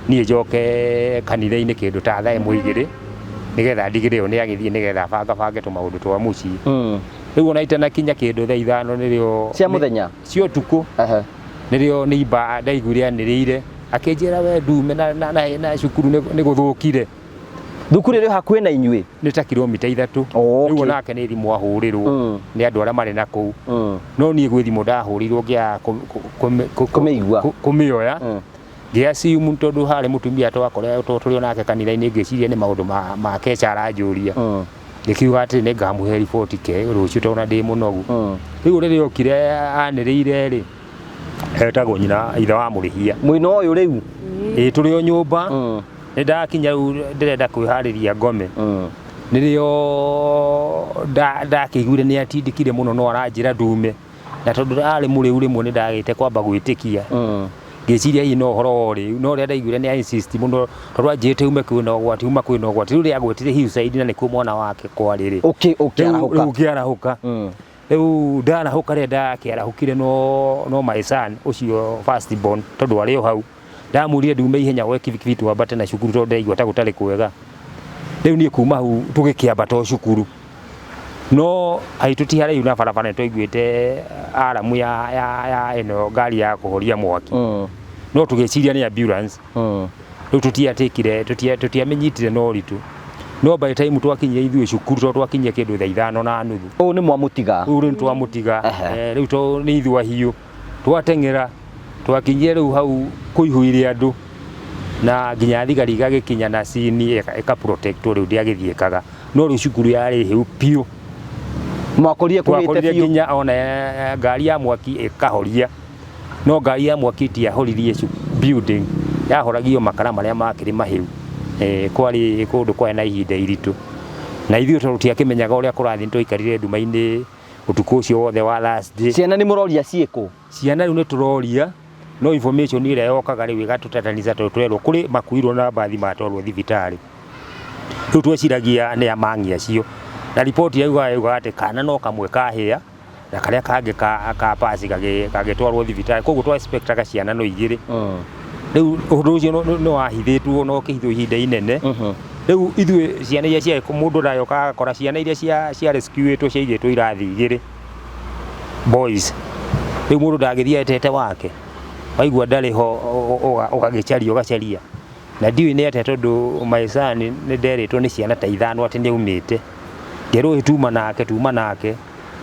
[SPEAKER 1] niĩ njoke kanitha-inĩ kĩndũ ta thaa 1 igĩrĩ, Nĩgetha ndigĩrĩre nĩ agĩthiĩ nĩgetha bangabange tũmaũndũ twa mũciĩ. Rĩu ona itanakinya kĩndũ thaa 5 nĩrĩo
[SPEAKER 2] Cia mũthenya?
[SPEAKER 1] Cia ũtukũ. Nĩrĩo nĩimba ndaiguire anĩrĩire akĩnjĩra we ndume na cukuru nĩ gũthũkire.
[SPEAKER 2] Thukuru ĩrĩ hakuhĩ na inyuĩ?
[SPEAKER 1] Nĩ ta kilomita 3. Rĩu onake nĩ thimũ ahũrĩrwo nĩ andũ arĩa marĩ na kũu. No niĩ gwĩ thimũ ndahũrĩirwo ngĩaga
[SPEAKER 2] Kũmĩigua.
[SPEAKER 1] Kũmĩoya. Ngĩ assume tondũ harĩ mũtumia twakoretwo tũrĩ onake kanitha-inĩ, ngĩciria nĩ maũndũ ma keca aranjũria. Ngĩkiuga atĩrĩ, nĩ ngamũhe riboti ke rũciũ tondũ ona ndĩ mũnogu. Rĩu rĩrĩa okire anĩrĩire rĩ, etagwo nyina ithe wa mũrĩhia.
[SPEAKER 2] Mũina ũyũ rĩu?
[SPEAKER 1] Ĩĩ, tũrĩ o nyũmba. Nĩ ndakinya rĩu ndĩrenda kwĩharĩria ngome. Nĩrĩo ndakĩiguire nĩ atindĩkire mũno no aranjĩra ndume. Na tondũ arĩ mũrĩu rĩmwe nĩ ndagĩte kwamba gwĩtĩkia. Ngĩciria hihi no ũhoro wa ũrĩu, no rĩrĩa ndaiguire nĩ insist mũno tondũ anjĩrĩte ume kwĩna ũgwati, uma kwĩna ũgwati. Rĩu rĩrĩa agwetire hillside na nĩkuo mwana wake kwarĩ rĩ.
[SPEAKER 2] Ũkĩarahũka.
[SPEAKER 1] Rĩu ngĩarahũka. Rĩu ndarahũka rĩrĩa ndakĩarahũkire no my son ũcio first born tondũ arĩ o hau. Ndamwĩrire ndume ihenya oe kibikibi twambate na cukuru tondũ ndaigua ta gũtarĩ kwega. Rĩu niĩ kuma hau tũgĩkĩambata o cukuru. No haitũ ti haraihu na barabara nĩ twaiguĩte aramu ya ĩno ngari ya kũhoria mwaki. No tũgĩciria nĩ ambulance. Rĩu tũtiatĩkire, tũtiamĩnyitire na ũritũ. No by the time twakinyire ithuĩ cukuru tondũ twakinyire kĩndũ thaa 5:30.
[SPEAKER 2] Ũũ nĩ mwamũtiga?
[SPEAKER 1] Rĩu nĩ twamũtiga. Rĩu tondũ nĩ ithuĩ ahiũ. Twateng'era twakinyire rĩu hau kũihũire andũ na nginya thigari igagĩkinya na cini ĩka protect rĩu ndĩagĩthiĩkaga. No rĩu cukuru yarĩ hĩu biũ.
[SPEAKER 2] Mwakorire kũhĩte
[SPEAKER 1] Twakorire
[SPEAKER 2] biũ?
[SPEAKER 1] nginya ona ngari ya mwaki ĩkahoria. No ngari ya mwaki itiahoririe building, yahoragio makara marĩa makĩrĩ mahĩu. Kwarĩ kũndũ kwarĩ na ihinda iritũ. Na ithuĩ tondũ tũtiakĩmenyaga ũrĩa kũrathiĩ nĩ twaikarire nduma-inĩ ũtukũ ũcio wothe wa Thursday.
[SPEAKER 2] Ciana nĩ mũroria ciĩkũ?
[SPEAKER 1] Ciana rĩu nĩ tũroria, no information ĩrĩa yokaga rĩu ĩgatũtataniza tondũ tũrerwo kũrĩ makuirwo na mbathi matwarwo thibitarĩ. Rĩu tweciragia nĩ amangi acio. Na riboti yaugaga atĩ kana no kamwe kahĩa na karĩa kangĩ ka pasi gagĩtwarwo thibitarĩ. Koguo twa expectaga ciana no 2. Rĩu ũndũ ũcio nĩ wahithĩtwo na ũkĩhithwo ihinda inene. Rĩu ithuĩ ciana iria ciarĩ mũndũ ndayoka agakora ciana iria cia rescue-ĩtwo ciaigĩtwo irathi 2 boys. Rĩu mũndũ ndangĩthiĩ etete wake, waigua ndarĩ ho ũgagĩcaria ũgacaria. Na ndiũĩ nĩ atĩa tondũ my son nĩ nderĩtwo nĩ ciana ta 5 atĩ nĩ aumĩte. Ngerwo ĩ tuma nake, tuma nake.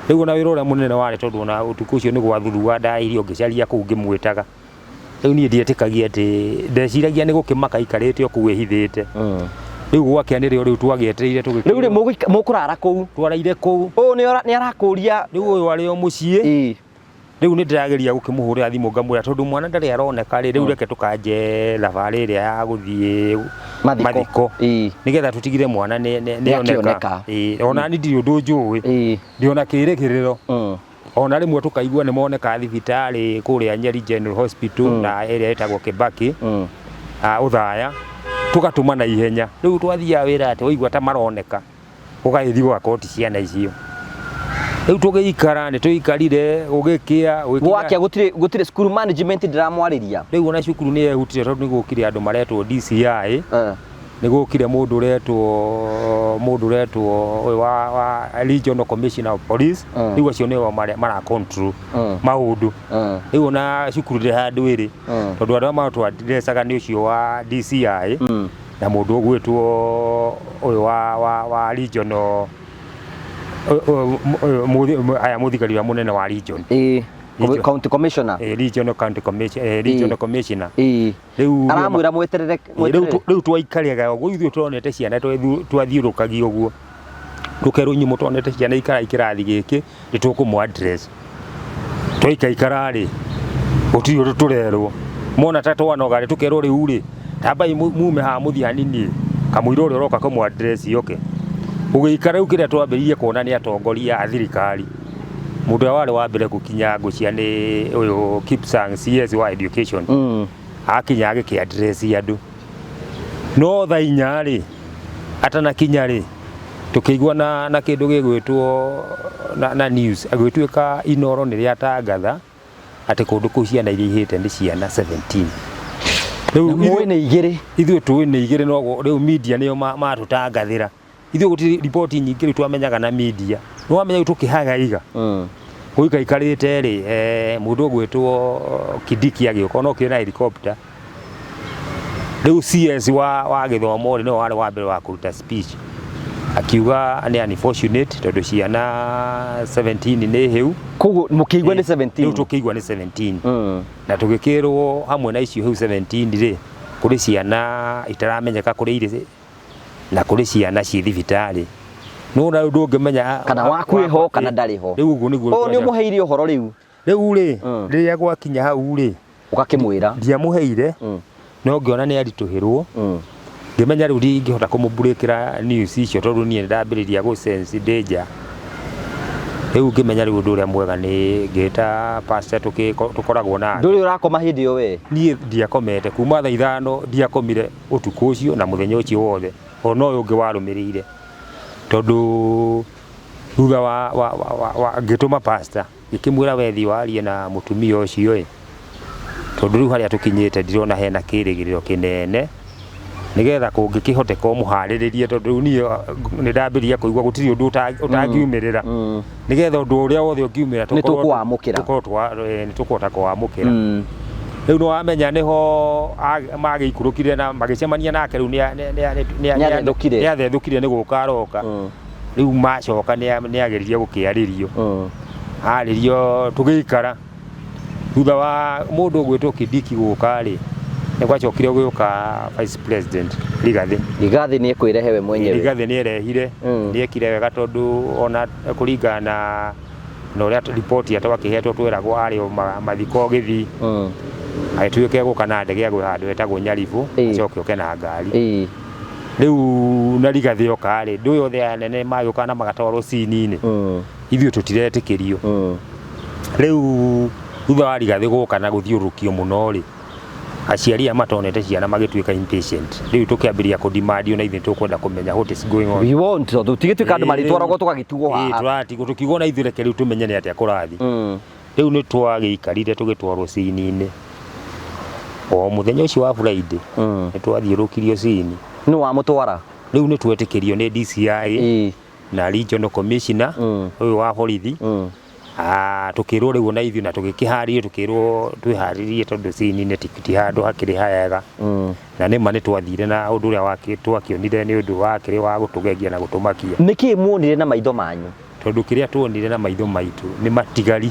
[SPEAKER 1] Rĩu ona wĩra ũrĩa mũnene warĩ tondũ ona ũtukũ ũcio nĩ gwathurua ndarĩirio ngĩcaria kũu ngĩmwĩtaga. Rĩu niĩ ndietĩkagia atĩ ndeciragia nĩ gũkĩmaka aikarĩte o kũu ehithĩte. Rĩu gwakĩa nĩrĩo rĩu twagĩetereire tũgĩkĩrwo.
[SPEAKER 2] Rĩu rĩ mũkũrara kũu?
[SPEAKER 1] Twaraire kũu.
[SPEAKER 2] Ũyũ nĩ arakũria.
[SPEAKER 1] Rĩu ũyũ arĩ o mũciĩ. Rĩu nĩ ndĩrageria gũkĩmũhũrĩra thimũ ngamwĩra tondũ mwana ndarĩ aroneka rĩ, rĩu reke tũkanje thabarĩ ĩrĩa ya gũthiĩ mathiko. Nĩgetha tũtigire mwana nĩ oneka. Ona niĩ ndirĩ ũndũ njũĩ. Ndĩ ona kĩrĩgĩrĩro. Ona rĩmwe tũkaigua nĩ moneka thibitarĩ kũrĩa Nyeri General Hospital na ĩrĩa ĩtagwo Kibaki, Ũthaya, tũgatũma na ihenya. Rĩu twathiaga wĩra atĩ waigua ta maroneka, ũgagĩthiĩ ũgakora ti ciana icio. Rĩu tũgĩikara, nĩ tũikarire gũgĩkĩa, gũgĩkinya.
[SPEAKER 2] Gwakĩa gũtirĩ school management ndĩramwarĩria.
[SPEAKER 1] Rĩu ona cukuru nĩ yehutire tondũ nĩ gũkire andũ maretwo DCI. Nĩ gũkire mũndũ ũretwo ũyũ wa Regional Commissioner of Police. Rĩu acio nĩo mara control maũndũ. Rĩu ona cukuru ndĩrĩ handũ ĩrĩ. Tondũ andũ arĩa matwandecaga nĩ ũcio wa DCI. Na mũndũ ũgwĩtwo ũyũ wa regional, aya mũthigari ũrĩa mũnene wa region.
[SPEAKER 2] County commissioner.
[SPEAKER 1] Regional county commissioner, regional commissioner. Rĩu
[SPEAKER 2] aramwĩra mweterere, mweterere.
[SPEAKER 1] Rĩu twaikaraga ũguo, ithuĩ tuonete ciana twathiũrũkagia ũguo. Tũkerwo inyuĩ mũtonete ciana ikara kĩrathi gĩkĩ, nĩ tũkũmũ address. Twaikaikara rĩ, gũtirĩ ũndũ tũrerwo. Mona ta twanoga rĩ, tũkerwo rĩu rĩ, tambai mume haha mũthiĩ hanini, kamũira ũrĩa ũroka kũmũ address oke. Gũgĩikara rĩu kĩrĩa twambĩrĩirie kuona nĩ atongoria a thirikari. Mũndũ ũrĩa warĩ wa mbere gũkinya ngũcia nĩ ũyũ Kipsang CS wa education. Akinya agĩkĩ address andũ. No thaa 4 rĩ, atanakinya rĩ, tũkĩigua na kĩndũ gĩgwĩtwo na news, agĩtuĩka Inooro nĩ rĩatangatha atĩ kũndũ kũu ciana iria ihĩte nĩ ciana 17. Rĩu
[SPEAKER 2] Mũĩ nĩ igĩrĩ.
[SPEAKER 1] Ithuĩ tũĩ nĩ igĩrĩ, no rĩu media nĩo matũtangathĩra. Ithuĩ gũtirĩ riboti nyingĩ rĩu twamenyaga na media. Nĩ wamenya rĩu tũkĩhagaiga gũikaikarĩte rĩ, mũndũ ũgwĩtwo Kindiki agĩũka ona okire na helicopter. Rĩu CS wa gĩthomo rĩ, nĩwe warĩ wa mbere wa kũruta speech, akiuga nĩ unfortunate tondũ ciana 17 nĩ hĩu.
[SPEAKER 2] Koguo mũkĩigua nĩ 17?
[SPEAKER 1] Rĩu tũkĩigua nĩ 17. Na tũgĩkĩrwo hamwe na icio hĩu 17 rĩ, kũrĩ ciana itaramenyeka kũrĩa irĩ na kũrĩ ciana ciĩ thibitarĩ. No na rĩu ndũngĩmenya
[SPEAKER 2] kana waku ĩho kana ndarĩ ho.
[SPEAKER 1] Rĩu ũguo nĩguo.
[SPEAKER 2] Ũyũ nĩ ũmũheire ũhoro rĩu?
[SPEAKER 1] Rĩu rĩ, rĩrĩa gwakinya hau rĩ,
[SPEAKER 2] Ũgakĩmwĩra?
[SPEAKER 1] Ndiamũheire, no ngĩona nĩ aritũhĩrwo, ngĩmenya rĩu ndingĩhota kũmũbreakĩra news icio tondũ niĩ nĩndambĩrĩria gũ sense danger. Rĩu ngĩmenya rĩu ũndũ ũrĩa mwega nĩ ngĩta pastor tũkoragwo nake.
[SPEAKER 2] Ndũrĩ ũrakoma hĩndĩ ĩyo we?
[SPEAKER 1] Niĩ ndiakomete kuma thaa 5, ndiakomire ũtukũ ũcio na mũthenya ũcio wothe ona ũyũ ũngĩ warũmĩrĩire, tondũ thutha wa ngĩtũma pastor, ngĩkĩmwĩra, we thiĩ warie na mũtumia ũcio ĩ, tondũ rĩu harĩa tũkinyĩte ndirona hena kĩrĩgĩrĩro kĩnene, nĩgetha kũngĩkĩhoteka ũmũharĩrĩrie, tondũ rĩu niĩ nĩ ndambĩrĩria kũigua gũtirĩ ũndũ ũtangiumĩrĩra, nĩgetha ũndũ ũrĩa wothe ũngiumĩra
[SPEAKER 2] Nĩ tũkũwamũkĩra.
[SPEAKER 1] Tũkorwo nĩ tũkũhota kũwamũkĩra. Rĩu nĩ wamenya nĩho magĩikũrũkire na magĩcemania nake, rĩu
[SPEAKER 2] Nĩathethũkire.
[SPEAKER 1] Nĩathethũkire nĩ gũka aroka. Rĩu macoka nĩageririe gũkĩarĩrio, arĩrio tũgĩikara. Thutha wa mũndũ ũgwĩtwo Kindiki gũka rĩ, nĩ gwacokire gũgĩũka Vice President Rigathĩ.
[SPEAKER 2] Rigathĩ nĩ ekwĩrehe we mwenyewe.
[SPEAKER 1] Rigathĩ nĩ erehire. Nĩ ekire wega, tondũ ona kũringana na ũrĩa riboti ĩrĩa twakĩhetwo, tweragwo arĩ o mathiko Gĩthii, agĩtuĩka egũka na ndege agwe handũ hetagwo Nyaribũ, acoke oke na ngari. Rĩu na Rigathĩ oka rĩ, ndũĩ othe aya anene magĩũka na magatwarwo cini-inĩ, ithuĩ tũtiretĩkĩrio. Rĩu thutha wa Rigathĩ gũka na gũthiũrũrũkio mũno rĩ, aciari aya matonete ciana magĩtuĩka impatient. Rĩu tũkĩambĩrĩria kũ demand ona ithuĩ tũkwenda kũmenya what is going on.
[SPEAKER 2] We want, tondũ tigĩtuĩka andũ marĩtwaragwo tũgagĩtigwo haha.
[SPEAKER 1] Tũratigwo tũkiugwo na ithuĩ reke rĩu tũmenye nĩ atĩa kũrathiĩ. Rĩu nĩ twagĩikarire tũgĩtwarwo cini-inĩ o mũthenya ũcio wa Friday. Nĩ twathiũrũkirio cini.
[SPEAKER 2] Nĩ wamũtwara?
[SPEAKER 1] Rĩu nĩ twetĩkĩrio nĩ DCI na regional commissioner ũyũ wa borithi. Tũkĩrwo rĩu ona ithuĩ na tũgĩkĩharĩrio, tũkĩrwo twĩharĩrie tondũ cini-inĩ ti handũ hakĩrĩ hega. Na nĩ ma nĩ twathire na ũndũ ũrĩa twakĩonire nĩ ũndũ wakĩrĩ wa gũtũgegia na gũtũmakia.
[SPEAKER 2] Nĩkĩ muonire na maitho manyu?
[SPEAKER 1] Tondũ kĩrĩa tuonire na maitho maitũ nĩ matigari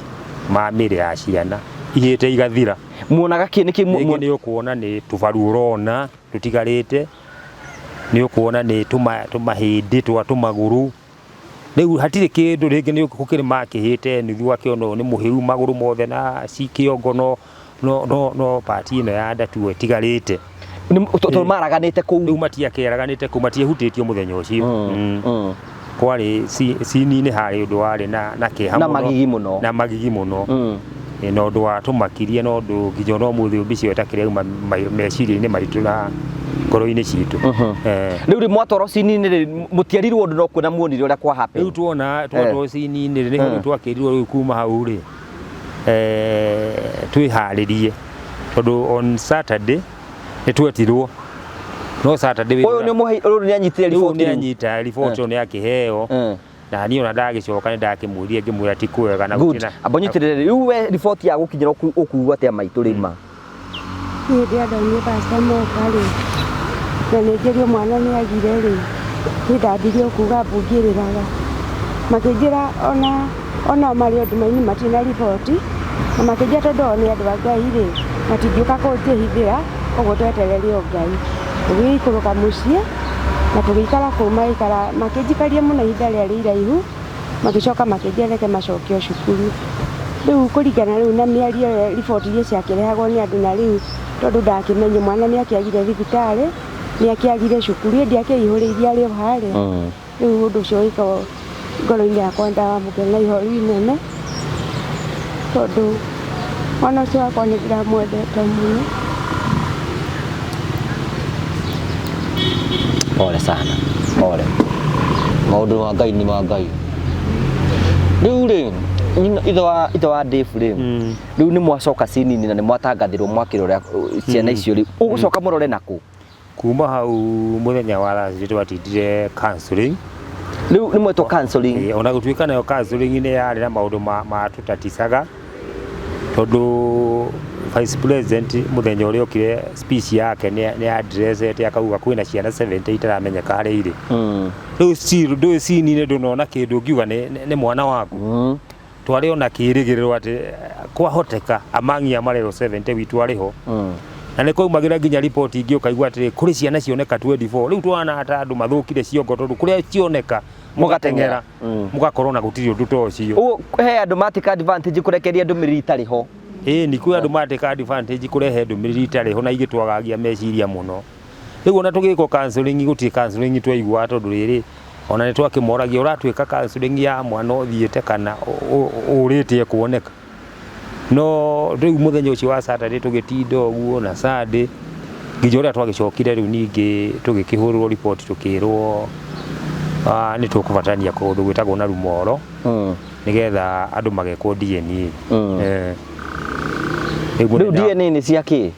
[SPEAKER 1] ma mĩĩrĩ ya ciana ihĩte igathira.
[SPEAKER 2] Muonaga kĩ? Nĩkĩ?
[SPEAKER 1] Rĩngĩ nĩ ũkuona nĩ tũbaru ũrona tũtigarĩte, nĩ ũkuona nĩ tũmahĩndĩ twa tũmagũrũ. Rĩu hatirĩ kĩndũ, rĩngĩ nĩ gũkĩrĩ makĩhĩte nuthu, akĩona ũyũ nĩ mũhĩu magũrũ mothe na kĩongo, no part ĩno ya nda tu ĩtigarĩte.
[SPEAKER 2] Tondũ maraganĩte kũu?
[SPEAKER 1] Rĩu matiakĩaraganĩte kũu, matiehutĩtio mũthenya ũcio. Kwarĩ cini-inĩ, harĩ ũndũ warĩ na kĩeha
[SPEAKER 2] na magigi mũno.
[SPEAKER 1] Na magigi mũno. Na ũndũ watũmakirie na ũndũ nginya ona ũmũthĩ mbica ĩyo ĩtakĩrĩ yauma meciria-inĩ maitũ na ngoro-inĩ citũ.
[SPEAKER 2] Rĩu rĩ, mwatwarwo cini-inĩ rĩ, mũtiarirwo ũndũ no kuona muonire ũrĩa kwa happen?
[SPEAKER 1] Rĩu tuona twatwarwo cini-inĩ rĩ, nĩho rĩu twakĩrirwo rĩu kuma hau rĩ, twĩharĩrie, tondũ on Saturday nĩ twetirwo, no Saturday
[SPEAKER 2] Ũyũ nĩ ũmũhe, ũyũ nĩ anyitire
[SPEAKER 1] rĩu
[SPEAKER 2] riboti
[SPEAKER 1] nĩ
[SPEAKER 2] rĩu?
[SPEAKER 1] Anyita riboti ĩyo, nĩ akĩheo. Na niĩ ona ndagĩcoka nĩ ndakĩmwĩrire, ngĩmwĩra ti kwega na
[SPEAKER 2] Good.
[SPEAKER 1] gũtirĩ
[SPEAKER 2] Amba nyitĩrĩre rĩu we, riboti ya gũkinyĩra ũkuigua atĩa maitũ rĩ ma?
[SPEAKER 4] Niĩ ndĩ ndonire pastor moka rĩ, na nĩ njĩrio mwana nĩ agire rĩ, niĩ ndambirie kuga mbu ngĩrĩraga. Makĩnjĩra ona marĩ o nduma-inĩ matirĩ na riboti, na makĩnjĩra tondũ o nĩ andũ a Ngai rĩ, matingĩũka kũnjĩhithĩra, koguo tweterere o Ngai. Tũgĩikũrũka mũciĩ na tũgĩikara kũu, magĩikara makĩnjikaria mũno ihinda rĩarĩ iraihu, magĩcoka makĩnjĩra reke macokio cukuru. Rĩu kũringana rĩu na mĩario ĩrĩa riboti iria ciakĩrehagwo nĩ andũ, na rĩu tondũ ndakĩmenye mwana nĩ akĩagire thibitarĩ, nĩ akĩagire cukuru, ĩ ndiakĩihũrĩirie arĩ o harĩa. Rĩu ũndũ ũcio ũgĩkorwo ngoro-inĩ yakwa ndawamũkĩra na ihoru inene, tondũ mwana ũcio wakwa nĩ ndĩramwendete mũno.
[SPEAKER 2] Pole sana, pole. Maũndũ ma Ngai nĩ ma Ngai. Rĩu rĩ, ithe wa Dave rĩ, rĩu nĩ mwacoka cinini na nĩ mwatangathĩrwo mwakĩrora ciana icio rĩ, ũgũcoka mũrore nakũ?
[SPEAKER 1] Kuma hau mũthenya wa Thursday twatindire counseling.
[SPEAKER 2] Rĩu nĩ mwetwo counseling.
[SPEAKER 1] Ĩĩ, ona gũtuĩka nayo counseling nĩ yarĩ na maũndũ matũtaticaga tondũ vice president mũthenya ũrĩa okire speech yake nĩ addressete akauga kwĩna ciana 70 itaramenyeka harĩa irĩ. Rĩu still ndũĩ cini-inĩ ndũnona kĩndũ ũngiuga nĩ mwana waku. Twarĩ ona kĩrĩgĩrĩro atĩ kwahoteka amang'ia marerwo 70 witũ arĩ ho. Na nĩ kwaumagĩra nginya riboti ingĩ ũkaigua atĩrĩ kũrĩ ciana cioneka 24. Rĩu twana ta andũ mathũkire ciongo tondũ kũrĩa cioneka mũgateng'era mũgakorwo na gũtirĩ ũndũ ta ũcio.
[SPEAKER 2] Ũguo he andũ matĩka advantage kũrekeria ndũmĩrĩri itarĩ ho.
[SPEAKER 1] Ĩĩ ni kwĩ andũ matĩka advantage kũrehe ndũmĩrĩri itarĩ ho na igĩtwagagia meciria mũno. Rĩu ona tũgĩkwo counseling gũtirĩ counseling twaiguaga tondũ rĩrĩ ona nĩ twakĩmoragia ũratwĩka counseling ya mwana ũthiĩte kana ũrĩte ekuoneka. No rĩu mũthenya ũcio wa Saturday tũgĩtinda ũguo na Sunday nginya ũrĩa twagĩcokire rĩu ningĩ tũgĩkĩhũrĩrwo riboti tũkĩrwo nĩ tũkũbatarania kũndũ gwĩtagwo na Rumoro nĩgetha andũ magekwo DNA.
[SPEAKER 2] Rĩu DNA nĩ cia kĩ?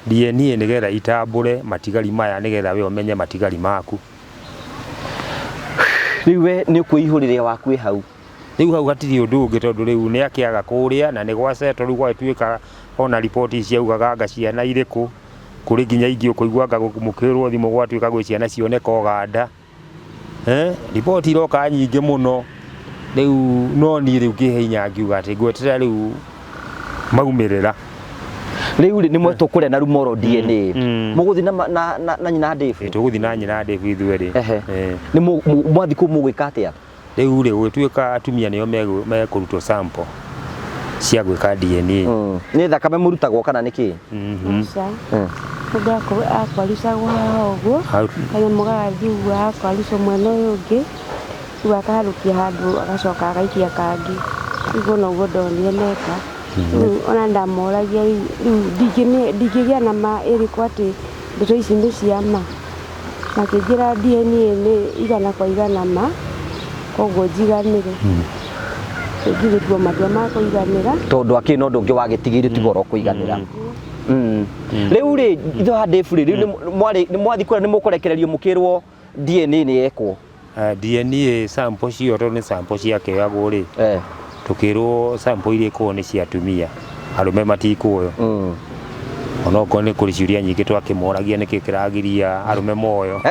[SPEAKER 1] DNA nĩgetha itambũre matigari maya nĩgetha we ũmenye matigari maku.
[SPEAKER 2] Rĩu we nĩ ũkwĩihũrĩria waku wĩ hau.
[SPEAKER 1] Rĩu hau hatirĩ ũndũ ũngĩ tondũ rĩu nĩ akĩaga kũrĩa na nĩ gwasetwo rĩu gwagĩtuĩka ona riboti ciaugaga anga ciana irĩkũ, kũrĩ nginya ingĩ ũkũigua anga mũkĩhũrwo thimũ gwatuĩka gwĩ ciana cioneka Ũganda. Riboti iroka nyingĩ mũno rĩu no niĩ rĩu ngĩhe hinya ngiuga atĩ ngweterera rĩu maumĩrĩra.
[SPEAKER 2] Rĩu rĩ nĩ mwetwo kũrĩa na Rumoro DNA. Mũgũthiĩ na nyina Dave?
[SPEAKER 1] Ĩĩ tũgũthiĩ na nyina Dave ithuerĩ.
[SPEAKER 2] Nĩ mwathiĩ kũu mũgwĩka atĩa?
[SPEAKER 1] Rĩu rĩ gũgĩtuĩka atumia nĩo mekũrutwo sample cia gwĩka DNA.
[SPEAKER 2] Nĩ thakame mũrutagwo kana nĩ kĩĩ?
[SPEAKER 4] Aca. Mũndũ akwarucagwo haha ũguo, kanyamũ gagathiĩ ũguo gakwarucwo mwena ũyũ ũngĩ, rĩu akaharũkia handũ agacoka agaikia kangĩ. Ũguo noguo ndonire meka. Rĩu ona ndamoragia rĩu ndingĩgĩa na ma ĩrĩkũ atĩ ndeto ici nĩ cia ma. Makĩnjĩra DNA nĩ igana kwa igana ma, koguo njiganĩre. Ngĩgĩtua matua ma kũiganĩra.
[SPEAKER 2] Tondũ akĩrĩ na ũndũ ũngĩ wagĩtigĩire tiga oro kũiganĩra. Rĩu rĩ, ithe wa Dave rĩ, rĩu nĩ mwathiĩ kũrĩa nĩ mũkũrekererio mũkĩrwo DNA nĩ yekwo?
[SPEAKER 1] DNA sample cio tondũ nĩ sample ciakĩoyagwo rĩ, tũkĩrwo sample iria ikoragwo nĩ cia atumia, arũme matikuoywo. Onokorwo nĩ kũrĩ ciũria nyingĩ twakĩmoragia nĩkĩ kĩragiria arũme moyo.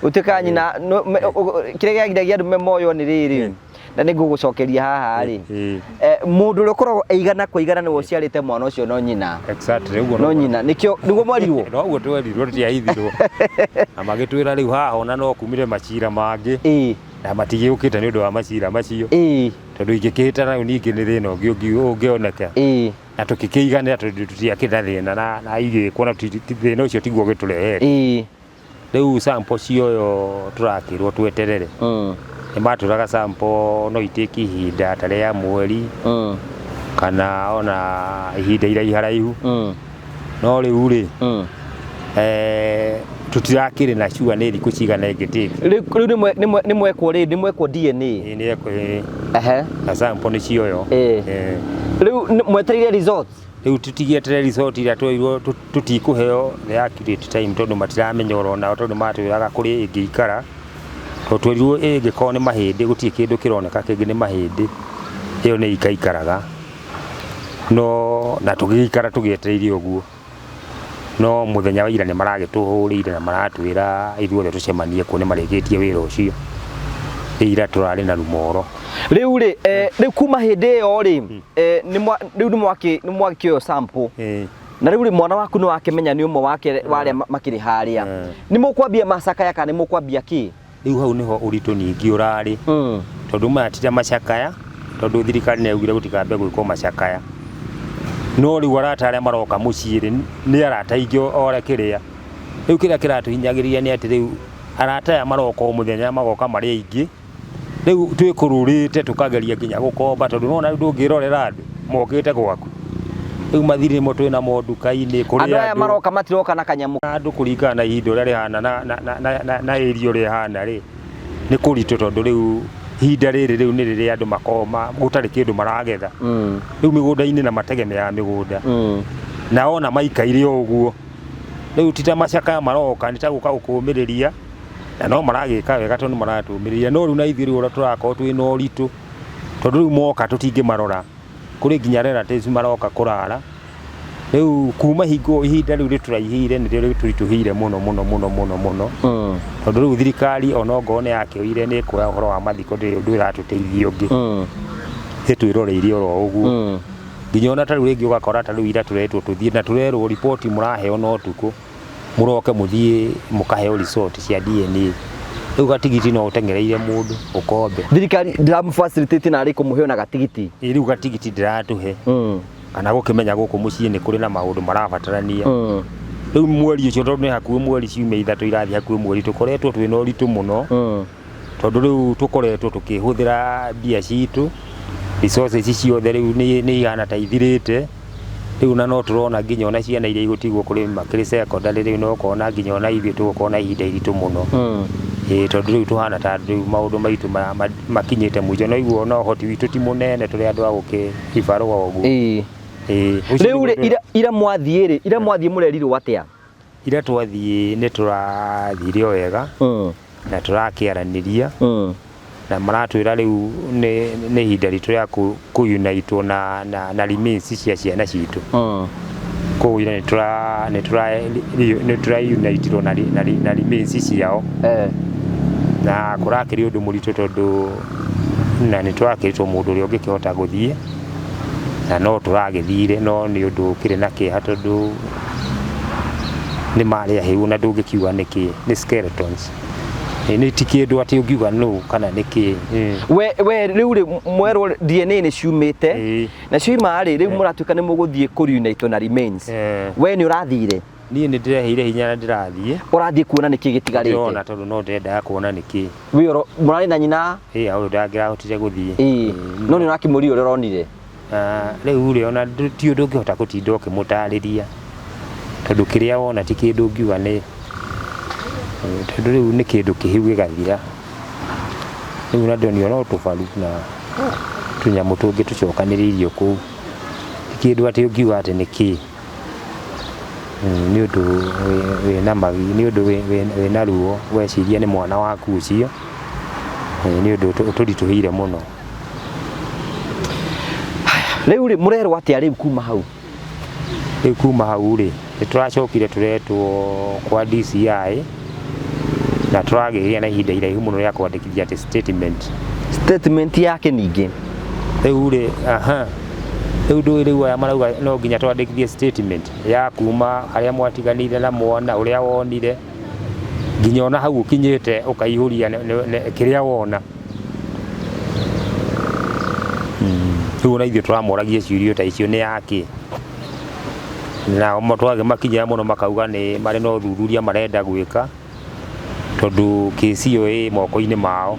[SPEAKER 2] Ũtuĩkaga nyina, kĩrĩa kĩragiragia arũme moywo nĩ rĩrĩ, na nĩ ngũgũcokeria haha rĩ, mũndũ ũrĩa ũkoragwo igana kwa igana nĩwe ũciarĩte mwana ũcio no nyina.
[SPEAKER 1] Exactly, ũguo
[SPEAKER 2] No nyina, nĩkĩo nĩguo mwerirwo?
[SPEAKER 1] Noguo twerirwo tũtiahithirwo. Na magĩtwĩra rĩu haha ona no kumire macira mangĩ. Na matigĩũkĩte nĩ ũndũ wa macira macio. Tondũ ingĩkĩhĩtana rĩu ningĩ nĩ thĩna ũngĩ ũngĩoneka. Na tũkĩkĩiganĩra tondũ tũtiakĩrĩ na thĩna na igĩkwo na thĩna ũcio tiguo ũgĩtũrehete. Rĩu sample cioywo tũrakĩrwo tweterere. Nĩ matwĩraga sample no itĩke ihinda ta rĩa mweri kana ona ihinda iraiharaihu. No rĩu rĩ, tũtirakĩrĩ na sure nĩ thikũ cigana ĩngĩtĩki.
[SPEAKER 2] Rĩu nĩ mwekwo rĩ, nĩ mwekwo DNA?
[SPEAKER 1] Ĩĩ nĩ yekwo ĩĩ. Na sample nĩ cioywo.
[SPEAKER 2] Rĩu mwetereire results?
[SPEAKER 1] Rĩu tũtigĩeterere result ĩrĩa twerirwo tũtikũheo the accurate time tondũ matiramenya oro nao tondũ matwĩraga kũrĩ ĩngĩikara. Tondũ twerirwo ĩngĩkorwo nĩ mahĩndĩ gũtirĩ kĩndũ kĩroneka kĩngĩ nĩ mahĩndĩ, ĩyo nĩ ĩikaikaraga. No na tũgĩgĩikara tũgĩetereire ũguo. No mũthenya wa ira nĩ maragĩtũhũrĩire na maratwĩra ithuothe tũcemanie kuo nĩ marĩkĩtie wĩra ũcio. Ira tũrarĩ na Rumoro.
[SPEAKER 2] Rĩu rĩ, rĩu kuma hĩndĩ ĩyo rĩ, rĩu nĩ mwakĩoywo sample. Na rĩu rĩ, mwana waku nĩ wakĩmenya nĩ ũmwe wake wa arĩa makĩrĩ harĩa. Nĩ mũkwambia macakaya kana nĩ mũkwambia kĩ?
[SPEAKER 1] Rĩu hau nĩho ũritũ ningĩ ũrarĩ. Tondũ maya ti ta macakaya, tondũ thirikari nĩ yaugire gũtikambe gwĩkwo macakaya. No rĩu arata arĩa maroka mũciĩ rĩ, nĩ arata aingĩ o kĩrĩa. Rĩu kĩrĩa kĩratũhinyagĩrĩria nĩ atĩ rĩu arata aya maroka o mũthenya magoka marĩ aingĩ. Rĩu twĩkũrũrĩte tũkageria nginya gũkomba tondũ nĩwona rĩu ndũngĩrorera andũ mokĩte gwaku. Rĩu mathirĩ nĩmo twĩnamo nduka-inĩ kũrĩ
[SPEAKER 2] Andũ aya
[SPEAKER 1] andũ.
[SPEAKER 2] maroka matiroka na kanyamũ.
[SPEAKER 1] Andũ kũringana na ihinda ũrĩa rĩhana na area ũrĩa ĩhana rĩ, nĩ kũritũ tondũ rĩu ihinda rĩrĩ rĩu nĩ rĩrĩa andũ makoragwo gũtarĩ kĩndũ maragetha. Rĩu mĩgũnda-inĩ na mategemeaga mĩgũnda. Na wona maikaire o ũguo, rĩu ti ta macakaya maroka nĩ ta gũka gũkũmĩrĩria. Na no maragĩka wega tondũ maratũmĩrĩria, no rĩu na ithuĩ rĩu ũrĩa tũrakorwo twĩ na ũritũ, tondũ rĩu moka tũtingĩmarora, kũrĩ nginya relatives maroka kũrara. Rĩu kuma hingo ihinda rĩu rĩtũraihĩire nĩrĩo rĩtũritũhĩire mũno mũno mũno mũno mũno, tondũ rĩu thirikari ona ongorwo nĩ yakĩoire nĩ ĩkuoya ũhoro wa mathiko ndĩrĩ ũndũ ĩratũteithia ũngĩ, ĩtwĩroreire oro ũguo. Nginya ona ta rĩu rĩngĩ ũgakora ta rĩu ira tũretwo tũthiĩ na tũrerwo riboti mũraheo na ũtukũ, mũroke mũthiĩ mũkaheo result cia DNA. Rĩu gatigiti no ũteng'ereire mũndũ ũkombe.
[SPEAKER 2] Thirikari ndĩramũ facilitate na arĩ kũmũhe ona gatigiti.
[SPEAKER 1] Ĩ rĩu gatigiti ndĩratũhe, kana gũkĩmenya gũkũ mũciĩ nĩ kũrĩ na maũndũ marabatarania. Rĩu mweri ũcio tondũ nĩ hakuhĩ mweri ciumia ithatũ irathiĩ hakuhĩ mweri tũkoretwo twĩna ũritũ mũno, tondũ rĩu tũkoretwo tũkĩhũthĩra mbia citũ, resources ciothe rĩu nĩ ihana ta ithirĩte. Rĩu na no tũrona nginya ona ciana iria igũtigwo kũrĩ makĩrĩ secondary rĩu no ũkona nginya ona ithuĩ tũgũkorwo na ihinda iritũ mũno. Ĩĩ tondũ rĩu tũhana ta rĩu maũndũ maitũ makinyĩte mũico, no igua ona ũhoti witũ ti mũnene tũrĩ andũ a gũkĩibarũa ũguo.
[SPEAKER 2] Ĩĩ.
[SPEAKER 1] Ĩĩ. Ũcio
[SPEAKER 2] Rĩu rĩ,
[SPEAKER 1] nĩguo
[SPEAKER 2] ira mwathiĩ rĩ, ira mwathiĩ mũrerirwo atĩa?
[SPEAKER 1] Ira twathiĩ nĩ tũrathire o wega na tũrakĩaranĩria na maratwĩra rĩu nĩ ihinda ritũ rĩa kũ-unite na, na, na remains cia ciana citũ. Koguo ira nĩ tũra unite na, na, na remains ciao. Na kũrakĩrĩ ũndũ mũritũ tondũ na nĩ tũrakĩrĩtwo mũndũ ũrĩa ũngĩkĩhota gũthiĩ na no tũragĩthire, no nĩ ũndũ ũkĩrĩ na kĩeha tondũ nĩ marĩ ahĩu na ndũngĩkiuga nĩkĩ, nĩ skeletons. Nĩ ti kĩndũ atĩ ũngiuga nũ kana nĩkĩ.
[SPEAKER 2] We rĩu rĩ mwerwo DNA nĩ ciumĩte na cioima rĩ, rĩu mũratuĩka nĩ mũgũthiĩ kũ reunite na remains. We nĩ ũrathire?
[SPEAKER 1] Niĩ nĩ ndĩreheire hinya na ndĩrathiĩ.
[SPEAKER 2] Ũrathiĩ kuona nĩkĩ gĩtigarĩte?
[SPEAKER 1] Ndĩrona tondũ no ndĩrendaga kuona nĩkĩ.
[SPEAKER 2] Wĩ oro mũrarĩ na nyina?
[SPEAKER 1] Ĩĩ hau ndangĩrahotire gũthiĩ.
[SPEAKER 2] Ĩĩ. No nĩ ũrakĩmũria ũrĩa ũronire?
[SPEAKER 1] Rĩu rĩ ona ti ũndũ ũngĩhota gũtinda ũkĩmũtarĩria tondũ kĩrĩa wona ti kĩndũ ũngiuga nĩ tondũ rĩu nĩ kĩndũ kĩhĩu gĩgathira. Rĩu ona ndĩronio no tũbaru na tũnyamũ tũngĩ tũcokanĩrĩirio kũu, ti kĩndũ atĩ ũngiuga atĩ nĩ kĩĩ. Nĩ ũndũ wĩna magi, nĩ ũndũ wĩna ruo weciria nĩ mwana waku ũcio, nĩ ũndũ ũtũritũhĩire mũno.
[SPEAKER 2] Rĩu rĩ mũrerwo atĩa rĩu kuma hau?
[SPEAKER 1] Rĩu kuma hau rĩ, nĩ tũracokire tũretwo kwa DCI na tũragĩgĩa na ihinda iraihu mũno rĩa kwandĩkithia atĩ statement.
[SPEAKER 2] Statement yake ningĩ?
[SPEAKER 1] Rĩu rĩ, aha, rĩu ndũĩ rĩu aya marauga no nginya twandĩkithie statement ya kuma harĩa mwatiganĩire na mwana, ũrĩa wonire, nginya ona hau ũkinyĩte ũkaihũria kĩrĩa wona. Rĩu ona ithuĩ tũramoragia ciũria ta icio nĩ yakĩ, nao twagĩmakinyĩra mũno makauga nĩ marĩ na ũthuthuria marenda gwĩka, tondũ kĩci ĩyo ĩ moko-inĩ mao,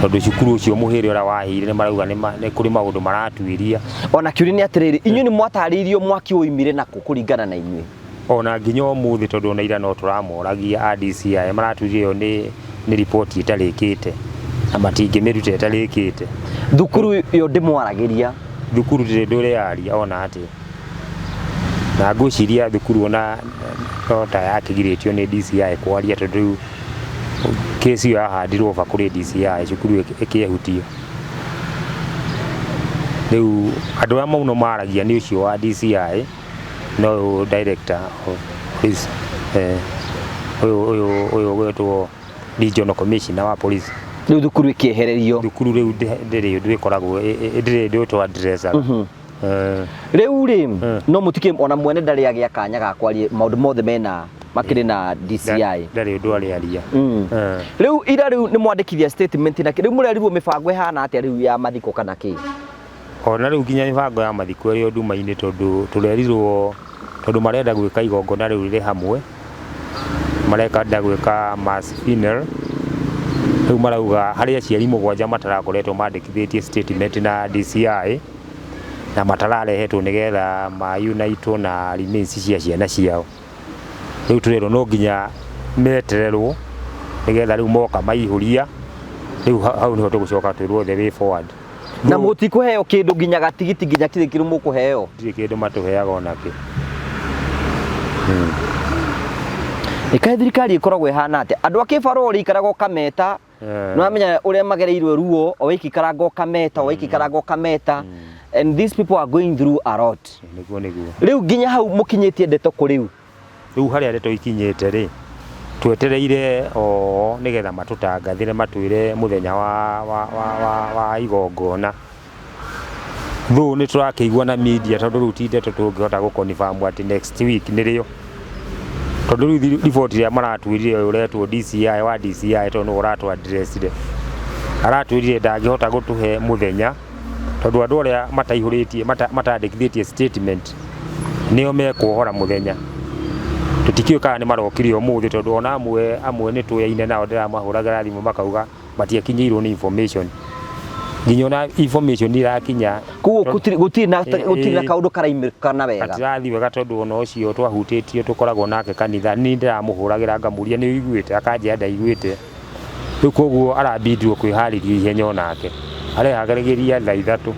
[SPEAKER 1] tondũ cukuru ũcio mũhĩrĩ ũrĩa wahĩire nĩ marauga nĩ kũrĩ maũndũ maratuĩria.
[SPEAKER 2] Ona kĩũria nĩ atĩrĩrĩ, inyuĩ nĩ mwatarĩirio mwaki woimire nakũ kũringana na inyuĩ?
[SPEAKER 1] Ona nginya ũmũthĩ tondũ ona ira no tũramoragia a DCI maratwĩrire ĩyo nĩ riboti ĩtarĩkĩte na matingĩmĩruta ĩtarĩkĩte.
[SPEAKER 2] Thukuru ĩyo ndĩmwaragĩria?
[SPEAKER 1] Thukuru ndĩrĩ ndũrĩ yaria ona atĩa. Na ngwĩciria thukuru ona no ta yakĩgirĩtio nĩ DCI kwaria tondũ rĩu kesi ĩyo yahandirwo over kũrĩ DCI cukuru ĩkĩehutio. Rĩu andũ arĩa mũno maragia nĩ ũcio wa DCI na ũyũ director of police, ũyũ ũyũ ũgwĩtwo regional commissioner wa police.
[SPEAKER 2] Rĩu thukuru ĩkĩehererio?
[SPEAKER 1] Thukuru rĩu ndĩrĩ ũndũ ĩkoragwo ndĩrĩ ũndũ tũ address aga.
[SPEAKER 2] Rĩu rĩ, no mũtikĩ ona mwene ndarĩ agĩa kanya ga kwaria maũndũ mothe mena makĩrĩ na DCI.
[SPEAKER 1] Ndarĩ ũndũ arĩaria.
[SPEAKER 2] Rĩu ira rĩu nĩ mwandĩkithia statement na rĩu mũrerirwo mĩbango ĩhana atĩa rĩu ya mathiko kana kĩ?
[SPEAKER 1] Ona rĩu nginya mĩbango ya mathiko ĩrĩ o nduma-inĩ tondũ tũrerirwo tondũ marenda gwĩka igongona rĩu rĩrĩ hamwe, marenda gwĩka mass funeral. Rĩu marauga harĩ aciari mũgwanja matarakoretwo mandĩkithĩtie statement na DCI na matararehetwo nĩgetha ma unite na remains cia ciana ciao. Rĩu tũrerwo no nginya metererwo nĩgetha rĩu moka maihũria, rĩu hau nĩho tũgũcoka twĩrwo the way forward.
[SPEAKER 2] Na mũtikũheo kĩndũ nginya gatigiti nginya kĩrĩ kĩrĩ mũkũheo?
[SPEAKER 1] Ndirĩ kĩndũ matũheaga onakĩ.
[SPEAKER 2] Ĩkaĩ thirikari ĩkoragwo ĩhana atĩa? Andũ a kĩbarũa ũrĩikaraga ũkameta, nĩ wamenya ũrĩa magereirwo ruo, o wĩkĩikaranga ũkameta, o wĩkĩikaranga ũkameta, and these people are going through a lot.
[SPEAKER 1] Nĩguo nĩguo.
[SPEAKER 2] Rĩu nginya hau mũkinyĩtie ndeto kũ rĩu?
[SPEAKER 1] Rĩu harĩa ndeto ikinyĩte rĩ, twetereire o nĩgetha matũtangathĩre matwĩre mũthenya wa, wa, wa, wa, wa igongona. Though nĩ tũrakĩigua na media tondũ rĩu ti ndeto tũngĩhota gũ confirm atĩ next week nĩrĩo. Tondũ rĩu riboti ĩrĩa maratwĩrire ũyũ ũretwo DCI wa DCI tondũ nĩwe ũratũ address ire, aratwĩrire ndangĩhota gũtũhe mũthenya tondũ andũ arĩa mataihũrĩtie matandĩkithĩtie statement nĩo mekuohora mũthenya. Tũtikĩũĩ kana nĩ marokire ũmũthĩ tondũ ona amwe amwe nĩ tũyaine nao ndĩramahũragĩra thimũ makauga matiakinyĩirwo nĩ information. Nginya ona information irakinya
[SPEAKER 2] Koguo gũtirĩ gũtirĩ na gũtirĩ na kaũndũ karaimĩkana wega.
[SPEAKER 1] Gatirathiĩ wega tondũ ona ũcio twahutĩtio tũkoragwo nake kanitha niĩ ndĩramũhũragĩra ngamũria nĩ ũiguĩte akanjĩra ndaiguĩte. Rĩu koguo arabindirwo kwĩharĩria ihenya onake. Areharagĩria thaa ithatũ.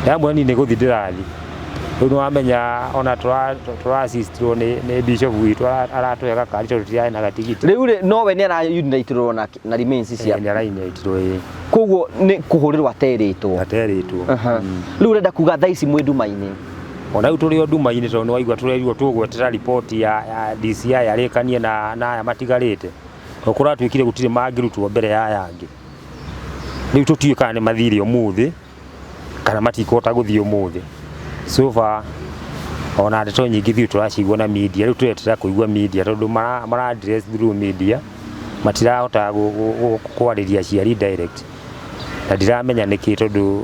[SPEAKER 1] Ndamwĩra niĩ nĩ gũthiĩ ndĩrathiĩ. Rĩu nĩ wamenya ona tũra assist irwo nĩ bishop witũ aratũhe gakari tondũ tũtirarĩ na gatigiti.
[SPEAKER 2] Rĩu rĩ nowe nĩ ara unite rwo na na remains cia.
[SPEAKER 1] Nĩ ara unite rwo ĩĩ.
[SPEAKER 2] Koguo nĩ kũhũrĩrwo aterĩtwo.
[SPEAKER 1] Aterĩtwo.
[SPEAKER 2] Rĩu ũrenda kuga thaa ici mwĩ nduma-inĩ.
[SPEAKER 1] Ona rĩu tũrĩ o nduma-inĩ tondũ nĩ waigua tũrerirwo tũgweterera riboti ya DCI arĩkanie na aya matigarĩte. Tondũ kũratuĩkire gũtirĩ mangĩrutwo mbere ya aya angĩ. Rĩu tũtiũĩ kana nĩ mathire ũmũthĩ kana matikũhota gũthiĩ ũmũthĩ. So far ona ndeto nyingĩ ithuĩ tũracigua na media, rĩu tũreterera kũigua media tondũ mara address through media, matirahota kwarĩria aciari direct. Na ndiramenya nĩkĩ tondũ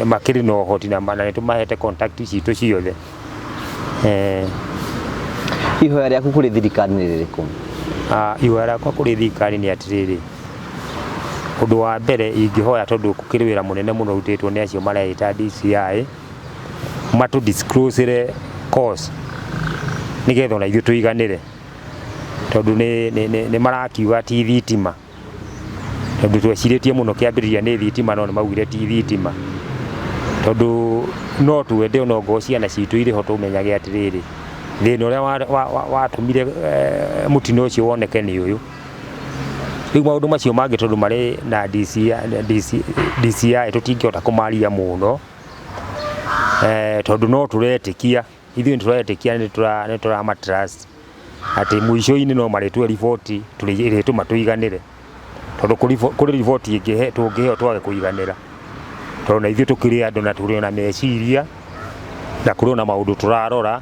[SPEAKER 1] makĩrĩ na ũhoti na nĩ tũmahete contact citũ ciothe.
[SPEAKER 2] Ihoya rĩaku kũrĩ thirikari nĩ rĩrĩkũ?
[SPEAKER 1] Ihoya rĩakwa kũrĩ thirikari nĩ atĩrĩrĩ, ũndũ wa mbere ingĩhoya tondũ gũkĩrĩ wĩra mũnene mũno ũrutĩtwo nĩ acio mareĩta DCI, matũ disclose ĩre cause nĩgetha ona ithuĩ tũiganĩre, tondũ nĩ marakiuga ti thitima. Tondũ twecirĩtie mũno kĩambĩrĩria nĩ thitima no nĩ maugire ti thitima. Tondũ no twende ona ongorwo ciana citũ irĩ ho tũmenyage atĩrĩrĩ, thĩna ũrĩa watũmire mũtino ũcio woneke nĩ ũyũ. Rĩu maũndũ macio mangĩ tondũ marĩ na DCI tũtingĩhota kũmaria mũno, tondũ no tũretĩkia, ithuĩ nĩ tũretĩkia nĩ tũrama trust. Atĩ mũico-inĩ no marĩtũhe riboti ĩrĩtũma tũiganĩre, tondũ kũrĩ riboti tũngĩheo twage kũiganĩra, tondũ na ithuĩ tũkĩrĩ andũ na tũrĩ na meciria, na kũrĩ ona maũndũ tũrarora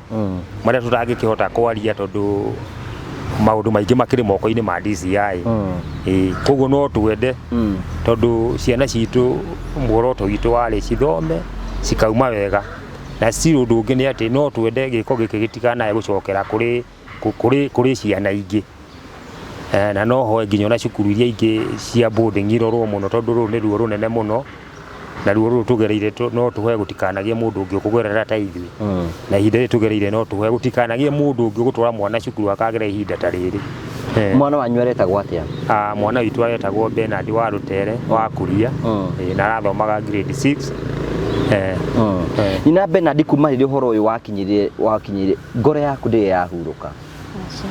[SPEAKER 1] marĩa tũtangĩkĩhota kwaria tondũ maũndũ maingĩ makĩrĩ moko-inĩ ma DCI. Ĩĩ, koguo no twende tondũ ciana citũ muoroto witũ warĩ cithome cikauma wega. Na still ũndũ ũngĩ nĩ atĩ no twende gĩko gĩkĩ gĩtikanae gũcokera kũrĩ kũrĩ kũrĩ ciana ingĩ. Na no hoe nginya ona cukuru iria ingĩ cia boarding irorwo mũno tondũ rũrũ nĩ ruo rũnene mũno, na ruo rũrũ tũgereire no tũhoe gũtikanagĩe mũndũ ũngĩ ũkũgerera ta ithuĩ. Na ihinda rĩrĩ tũgereire no tũhoe gũtikanagĩe mũndũ ũngĩ ũgũtwara mwana cukuru akagera ihinda ta rĩrĩ.
[SPEAKER 2] Mwana wanyu aretagwo atĩa?
[SPEAKER 1] Ah, mwana witũ aretagwo Bernard wa Rũtere wa Kuria. Na arathomaga grade 6.
[SPEAKER 2] Nyina Bernard kuma rĩrĩa ũhoro ũyũ wakinyire wakinyire ngoro yaku ndĩrĩ yahurũka.
[SPEAKER 4] Aca.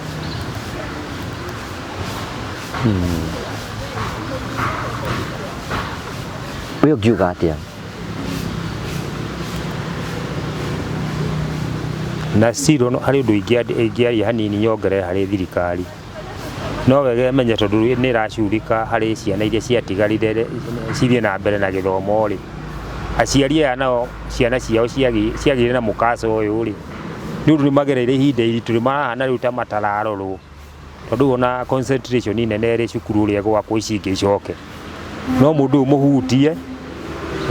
[SPEAKER 2] We ũngiuga atĩa?
[SPEAKER 1] Na still no harĩ ũndũ ingĩaria hanini nyongerere harĩ thirikari. No wega ĩmenye tondũ nĩ ĩracurika harĩ ciana iria ciatigarire cithiĩ na mbere na gĩthomo rĩ, aciari aya nao ciana ciao ciagĩire na mũkaca ũyũ rĩ, nĩ ũndũ nĩ magereire ihinda iritũ nĩ marahana rĩu ta matararorwo. Tondũ rĩu ona concentration nene ĩrĩ cukuru ũrĩa ĩgwakwo ici ingĩ icoke. No mũndũ ũyũ mũhutie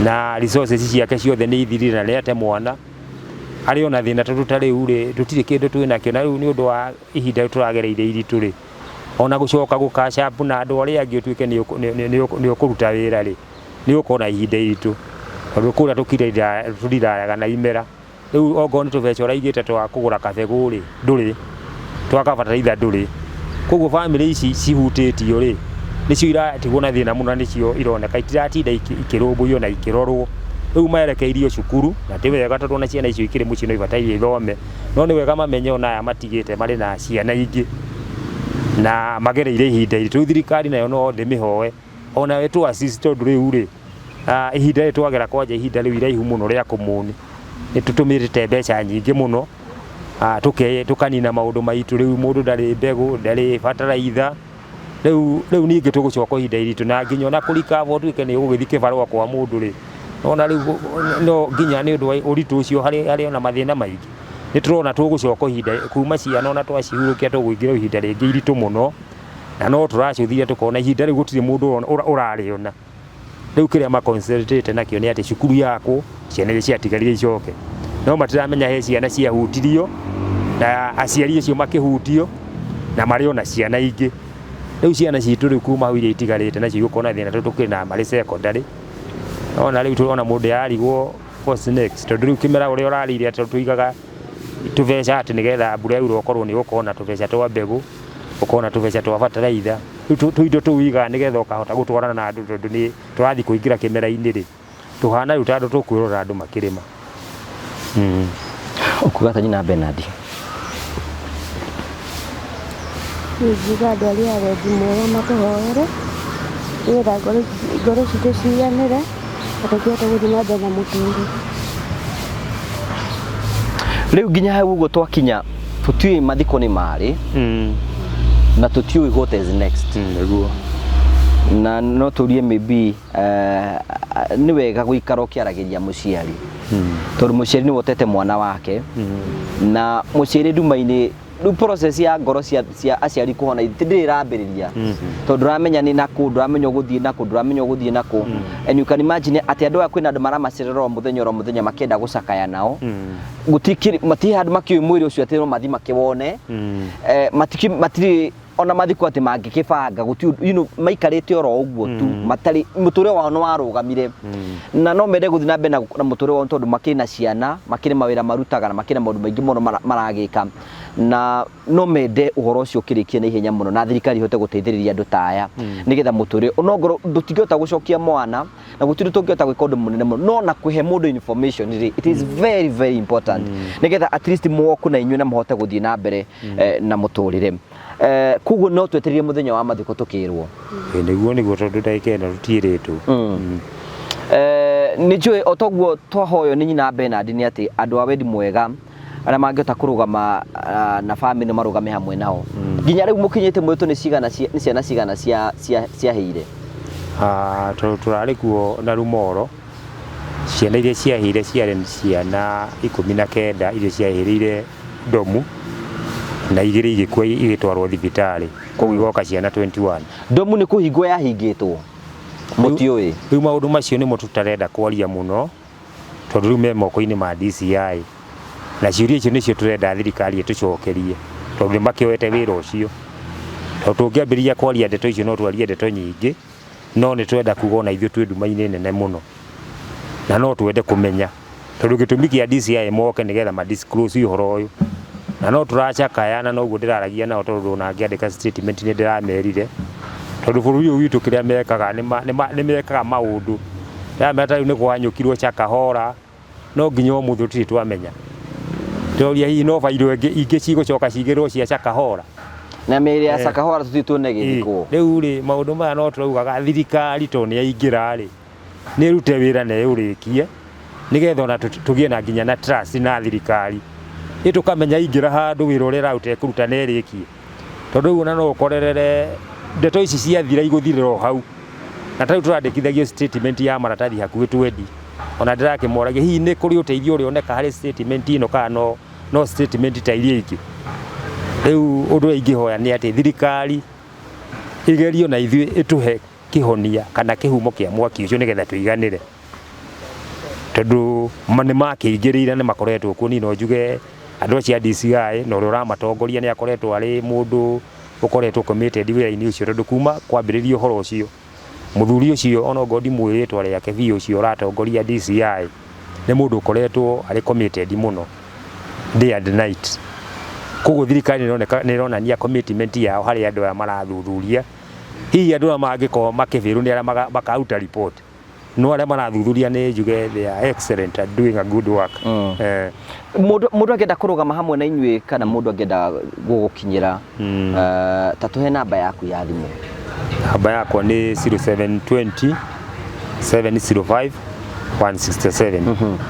[SPEAKER 1] na resources ciake ciothe nĩ ithirire na nĩ ate mwana, arĩ ona thĩna tondũ ta rĩu rĩ, tũtirĩ kĩndũ twĩ nakĩo na rĩu nĩ ũndũ wa ihinda rĩu tũragereire iritũ rĩ, ona gũcoka gũ catch up na andũ arĩa angĩ ũtuĩke nĩ ũkũruta wĩra rĩ, nĩ ũgũkorwo na ihinda iritũ. Tondũ kũrĩa tũrirayaga na imera. Rĩu okorwo nĩ tũbeca ũraigĩte twa kũgũra kabegũ rĩ, ndũrĩ, twa gabataraitha ndũrĩ. Koguo bamĩrĩ ici cihutĩtio rĩ, nĩcio iratigwo na thĩna mũno na nĩcio ironeka itiratinda ikĩrũmbũiyo na ikĩrorwo. Rĩu merekeirio cukuru, na ti wega tondũ ona ciana icio ikĩrĩ mũciĩ no ibataire ithome, no nĩ wega mamenye ona aya matigĩte marĩ na ciana ingĩ. Na magereire ihinda iritũ. Rĩu thirikari nayo no ndĩmĩhoe onayo ĩtũ assist tondũ rĩu rĩ, ihinda rĩrĩ twagera kwanja ihinda rĩu iraihu mũno rĩa kũmũni, nĩ tũtũmĩrĩte mbeca nyingĩ mũno, tũkanina maũndũ maitũ, rĩu mũndũ ndarĩ mbegũ, ndarĩ bataraitha, rĩu rĩu ningĩ tũgũcoka ihinda iritũ na nginya ona kũ recover ũtuĩke nĩ ũgũgĩthiĩ kĩbarũa kwa mũndũ rĩ, ona rĩu no nginya nĩ ũndũ wa ũritũ ũcio harĩ harĩ ona mathĩna maingĩ, nĩ tũrona tũgũcoka ihinda kuma ciana ona twacihurũkia tũkũingĩra ihinda rĩngĩ iritũ mũno, na no tũracũthia tũkona ihinda rĩu gũtirĩ mũndũ ũrarĩona. Rĩu kĩrĩa ma concentrate nakĩo nĩ atĩ cukuru yakwo ciana iria ciatigarire icoke, no matiramenya he ciana ciahutirio na aciari acio makĩhutio na marĩ ona ciana ingĩ. Rĩu ciana citũ rĩu kuma hau iria itigarĩte nacio igũkorwo na thĩna tondũ tũkĩrĩ na marĩ secondary. Ona rĩu ona mũndũ ararigwo what's next tondũ rĩu kĩmera ũrĩa ũrarĩire atĩ tũigaga tũbeca atĩ nĩgetha mbura yaura ũkorwo nĩ ũgũkorwo na tũbeca twa mbegũ, ũkorwo na tũbeca twa bataraitha. Rĩu tũindo tũu ũigaga nĩgetha ũkahota gũtwarana na andũ tondũ nĩ tũrathiĩ kũingĩra kĩmera-inĩ rĩ, tũhana rĩu ta andũ tũkwĩrorera andũ makĩrĩma.
[SPEAKER 2] Ũkuga atĩa nyina Bernard?
[SPEAKER 4] Niĩ ingiuga andũ arĩa a wendi mwega matũhoere, nĩgetha ngoro citũ ciganĩre na tũkĩhote gũthiĩ na mbere na mũtũrĩre.
[SPEAKER 2] Rĩu nginya hau ũguo twakinya tũtiũĩ mathiko nĩ marĩ na tũtiũĩ what is next.
[SPEAKER 1] Nĩguo.
[SPEAKER 2] Na no tũrie maybe nĩ wega gũikara ũkĩaragĩria mũciari tondũ mũciari nĩwe ũtete mwana wake na mũciari nduma-inĩ rĩu process ya ngoro cia aciari kũhona ndĩrĩ ĩrambĩrĩria tondũ ndũramenya nĩ nakũ, ndũramenya ũgũthiĩ nakũ, ndũramenya ũgũthiĩ nakũ. And you can imagine atĩ andũ aya kwĩna andũ maramacerera o mũthenya oro mũthenya makĩenda gũcakaya nao, gũtikĩrĩ matirĩ handũ makĩũĩ mwĩrĩ ũcio atĩ no mathiĩ makĩwone. Matirĩ ona mathiko atĩ mangĩkĩbanga gũtirĩ maikarĩte oro ũguo tu matarĩ mũtũrĩre wao nĩ warũgamire na no mende gũthiĩ na mbere na mũtũrĩre wao tondũ makĩrĩ na ciana, makĩrĩ mawĩra marutaga na makĩrĩ na maũndũ maingĩ mũno maragĩka na no mende ũhoro ũcio ũkĩrĩkie na ihenya mũno na thirikari ihote gũteithĩrĩria andũ ta aya nĩgetha mũtũrĩre onongorwo ndũtingĩhota gũcokia mwana na gũtirĩ tũngĩhota gwĩka ũndũ mũnene mũno no na kũhe mũndũ information rĩ, it is very very important nĩgetha at least mwoku na inyuĩ na mũhote gũthiĩ na mbere na mũtũrĩre. Koguo no twetereire mũthenya wa mathiko tũkĩrwo.
[SPEAKER 1] Ĩ, nĩguo nĩguo tondũ ndagĩka ĩno tũtiĩrĩtwo.
[SPEAKER 2] Nĩ njũĩ o toguo twahoywo nĩ nyina Bernard nĩ atĩ andũ a wendi mwega arĩa mangĩhota kũrũgama na famĩlĩ marũgame hamwe nao. Nginya rĩu mũkinyĩte mwĩtũ nĩ cigana nĩ ciana cigana ciahĩire?
[SPEAKER 1] Ah, tondũ tũrarĩ kuo na Rumoro, ciana iria ciahĩire ciarĩ ciana 19 iria ciahĩrĩire ndomu na igĩrĩ igĩkua igĩtwarwo thibitarĩ, koguo igoka ciana 21.
[SPEAKER 2] Ndomu nĩ kũhingwo yahingĩtwo? Mũtiũĩ?
[SPEAKER 1] Rĩu maũndũ macio nĩmo tũtarenda kwaria mũno tondũ rĩu me moko-inĩ ma DCI na ciũria icio nĩcio tũrenda thirikari ĩtũcokerie tondũ nĩ makĩoete wĩra ũcio. Tondũ tũngĩambĩrĩria kwaria ndeto icio no twarie ndeto nyingĩ, no nĩ tũrenda kuga ona ithuĩ twĩ nduma-inĩ nene mũno na no twende kũmenya tondũ gĩtũmi kĩa DCI moke nĩgetha ma disclose ũhoro ũyũ na no tũracakaya na noguo ndĩraragia nao tondũ ona ngĩandĩka statement nĩ ndĩramerire tondũ bũrũri ũyũ witũ kĩrĩa mekaga nĩ mekaga maũndũ ndĩramera ta rĩu nĩ kwanyũkirwo Shakahola no nginya ũmũthĩ tũtirĩ twamenya. Tũroria hihi no bairũ ĩngĩ ingĩ cigũcoka cigĩrwo cia Shakahola.
[SPEAKER 2] Na mĩĩrĩ ya Shakahola tũtirĩ tuone ĩgĩthikwo.
[SPEAKER 1] Rĩu rĩ maũndũ maya no tũraugaga thirikari tondũ nĩ yaingĩra rĩ, nĩ ĩrute wĩra na ĩũrĩkie nĩgetha ona tũgĩe na nginya na trust na thirikari. Ĩ tũkamenya yaingĩra handũ wĩra ũrĩa ĩraruta ĩkũruta na ĩrĩkie. Tondũ rĩu ona no ũkorerere ndeto ici ciathira igũthirĩra o hau. Na ta rĩu tũrandĩkithagia statement ya maratathi hakuhĩ twendi. Ona ndĩrakĩmoragia hihi nĩ kũrĩ ũteithio ũrĩoneka harĩ statement ĩno kana no statement ta iria ingĩ. Rĩu ũndũ ũrĩa ingĩhoya nĩ atĩ thirikari ĩgerie ona ithuĩ ĩtũhe kĩhonia kana kĩhumo kĩa mwaki ũcio nĩgetha tũiganĩre. Tondũ nĩ makĩingĩrĩire nĩ makoretwo kuo, niĩ no njuge andũ acio a DCI na ũrĩa ũramatongoria nĩ akoretwo arĩ mũndũ ũkoretwo committed wĩra-inĩ ũcio tondũ kuma kwambĩrĩria ũhoro ũcio, mũthuri ũcio ona okorwo ndimũĩ rĩtwa rĩake biũ ũcio ũratongoria DCI, nĩ mũndũ ũkoretwo arĩ committed mũno day and night. Koguo thirikari nĩ ĩronania commitment yao harĩ andũ aya marathuthuria. Hihi andũ aya mangĩkorwo makĩbĩrwo nĩ arĩa makaruta report. No arĩa marathuthuria nĩ njuge they are excellent at doing a good work.
[SPEAKER 2] Mũndũ mũndũ angĩenda kũrũgama hamwe na inyuĩ kana mũndũ angĩenda gũgũkinyĩra, ta tũhe namba yaku ya thimũ.
[SPEAKER 1] Namba yakwa nĩ 0720 705 167.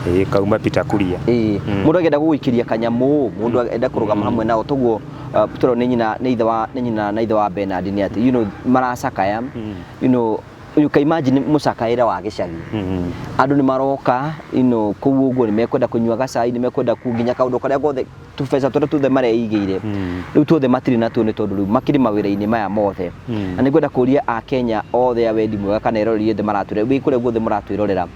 [SPEAKER 1] Ĩĩ, Kauma Peter Kuria.
[SPEAKER 2] Ĩĩ, mũndũ angĩenda gũgũikĩria kanyamũ, mũndũ angĩenda kũrũgama hamwe nao toguo, tũrona nĩ nyina nĩ ithe wa nĩ nyina na ithe wa Bernard nĩ atĩ maracakaya, you can imagine mũcakaĩre wa gĩcagi. Andũ nĩ maroka kũu ũguo, nĩ mekwenda kũnyua gacai, nĩ mekwenda ku nginya kaũndũ karĩa gothe tũbeca tũrĩa tuothe mareigĩire, rĩu tuothe matirĩ natuo nĩ tondũ rĩu makĩrĩ mawĩra-inĩ maya mothe. Na nĩ ngwenda kũria Akenya othe a wendi mwega kana eroreri othe maratwĩrorera wĩ kũrĩa guothe mũratwĩrorera,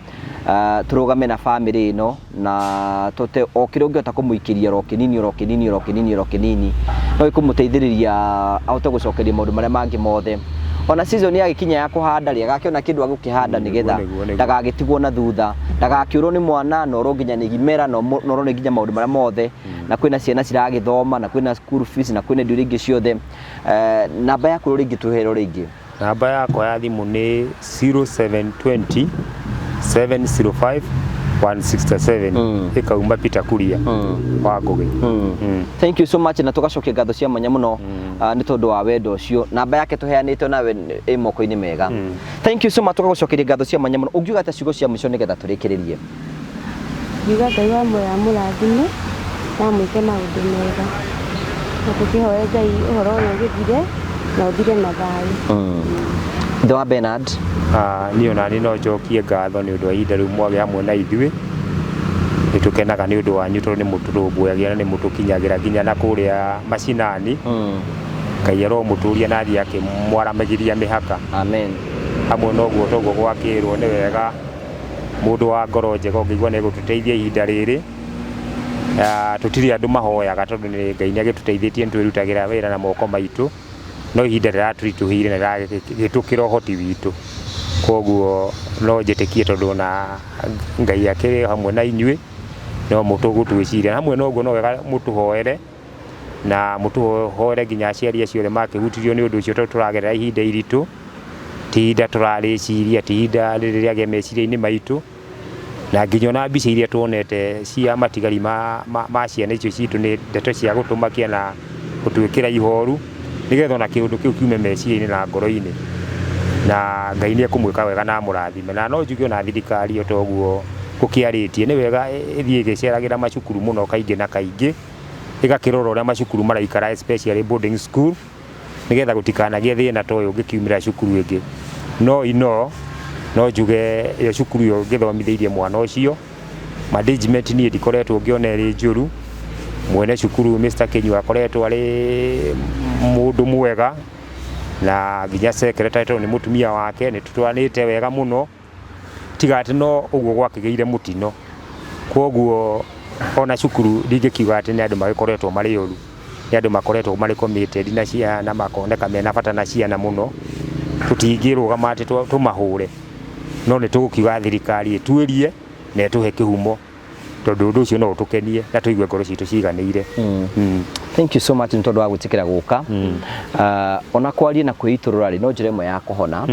[SPEAKER 2] tũrũgame na bamĩrĩ ĩno na tũte o kĩrĩa ũngĩhota kũmũikĩria oro kĩnini, oro kĩnini, oro kĩnini, oro kĩnini, no gĩkũmũteithĩrĩria ahote gũcokeria maũndũ marĩa mangĩ mothe. Ona season yagĩkinya ya kũhanda rĩ, agakĩona kĩndũ agũkĩhanda nĩgetha
[SPEAKER 1] Nĩguo, nĩguo.
[SPEAKER 2] ndagagĩtigwo na thutha, ndagakĩũrwo nĩ mwana na orwo nginya nĩ imera, na orwo nĩ nginya maũndũ marĩa mothe, na kwĩna ciana ciragĩthoma, na kwĩna school fees, na kwĩna indo iria ingĩ ciothe. Namba yaku rĩngĩ tũhero rĩngĩ.
[SPEAKER 1] Namba yakwa ya thimũ nĩ 0720 705 167. Ĩkauma Peter Kuria wa Ngũgĩ.
[SPEAKER 2] Thank you so much, na tũgacokia ngatho cia mwanya mũno, nĩ tondũ wa wendo ũcio. Namba yake tũheanĩte nawe ĩ moko-inĩ mega. Thank you so much, tũgagũcokeria ngatho cia mwanya mũno. Ũngiuga atĩa ciugo cia mũico nĩgetha tũrĩkĩrĩrie?
[SPEAKER 4] Ngiuga Ngai wa muoyo amũrathime na amwĩke maũndũ mega, na tũkĩhoe Ngai ũhoro ũyũ ũgĩthire na ũthire na thayũ.
[SPEAKER 2] Ithe wa Bernard.
[SPEAKER 1] Niĩ ona niĩ no njokie ngatho nĩ ũndũ wa ihinda rĩu mwagĩa hamwe na ithuĩ. Nĩ tũkenaga nĩ ũndũ wanyu tondũ nĩ mũtũrũmbũyagia na nĩ mũtũkinyagĩra nginya na kũrĩa macinani. Ngai aromũtũria na athiĩ akĩmwaramagĩria mĩhaka.
[SPEAKER 2] Amen.
[SPEAKER 1] Hamwe na ũguo, toguo gwakĩrwo nĩ wega, mũndũ wa ngoro njega ũngĩigua nĩ egũtũteithia ihinda rĩrĩ. Tũtirĩ andũ mahoyaga tondũ nĩ Ngai nĩ agĩtũteithĩtie, nĩ twĩrutagĩra wĩra na moko maitũ, no ihinda rĩratũritũhĩire na rĩragĩtũkĩra ũhoti witũ. Koguo no njĩtĩkie tondũ ona Ngai akĩrĩ hamwe na inyuĩ, no mũtũgũtwĩciria. Hamwe na ũguo no wega mũtũhoere na mũtũhoere nginya aciari acio othe makĩhutirio nĩ ũndũ ũcio, tondũ tũragerera ihinda iritũ, ti ihinda tũrarĩciria, ti ihinda rĩrĩ rĩagĩa meciria-inĩ maitũ, na nginya ona mbica iria tuonete cia matigari ma ciana icio citũ nĩ ndeto cia gũtũmakia na gũtwĩkĩra ihoru, nĩgetha ona kĩũndũ kĩu kiume meciria-inĩ na ngoro-inĩ, na Ngai nĩ ekũmwĩka wega na amũrathime. Na no njuge ona thirikari o ta ũguo gũkĩarĩtie, nĩ wega ĩthiĩ ĩgĩceragĩra macukuru mũno kaingĩ na kaingĩ, ĩgakĩrora ũrĩa macukuru maraikara, especially boarding school, nĩgetha gũtikanagĩe thĩna ta ũyũ ũngĩkiumĩra cukuru ĩngĩ. No ino no njuge ĩyo cukuru ĩyo ngĩthomithĩirie mwana ũcio, management niĩ ndikoretwo ngĩona ĩrĩ njũru. Mwene cukuru Mr. Kinyua akoretwo arĩ mũndũ mwega, na nginya secretary tondũ nĩ mũtumia wake, nĩ tũtwaranĩte wega mũno, tiga atĩ no ũguo gwakĩgĩire mũtino. Koguo ona cukuru ndingĩkiuga atĩ nĩ andũ magĩkoretwo marĩ oru, nĩ andũ makoretwo marĩ committed na ciana, makoneka mena bata na ciana mũno. Tũtingĩrũgama atĩ tũmahũre, no nĩ tũgũkiuga thirikari ĩtuĩrie na ĩtũhe kĩhumo, tondũ ũndũ ũcio no ũtũkenie na tũigue ngoro citũ ciganĩire.
[SPEAKER 2] Thank you so much nĩ tondũ wa gwĩtĩkĩra gũka. Ona kwaria na kwĩitũrũra rĩ, no njĩra ĩmwe ya kũhona,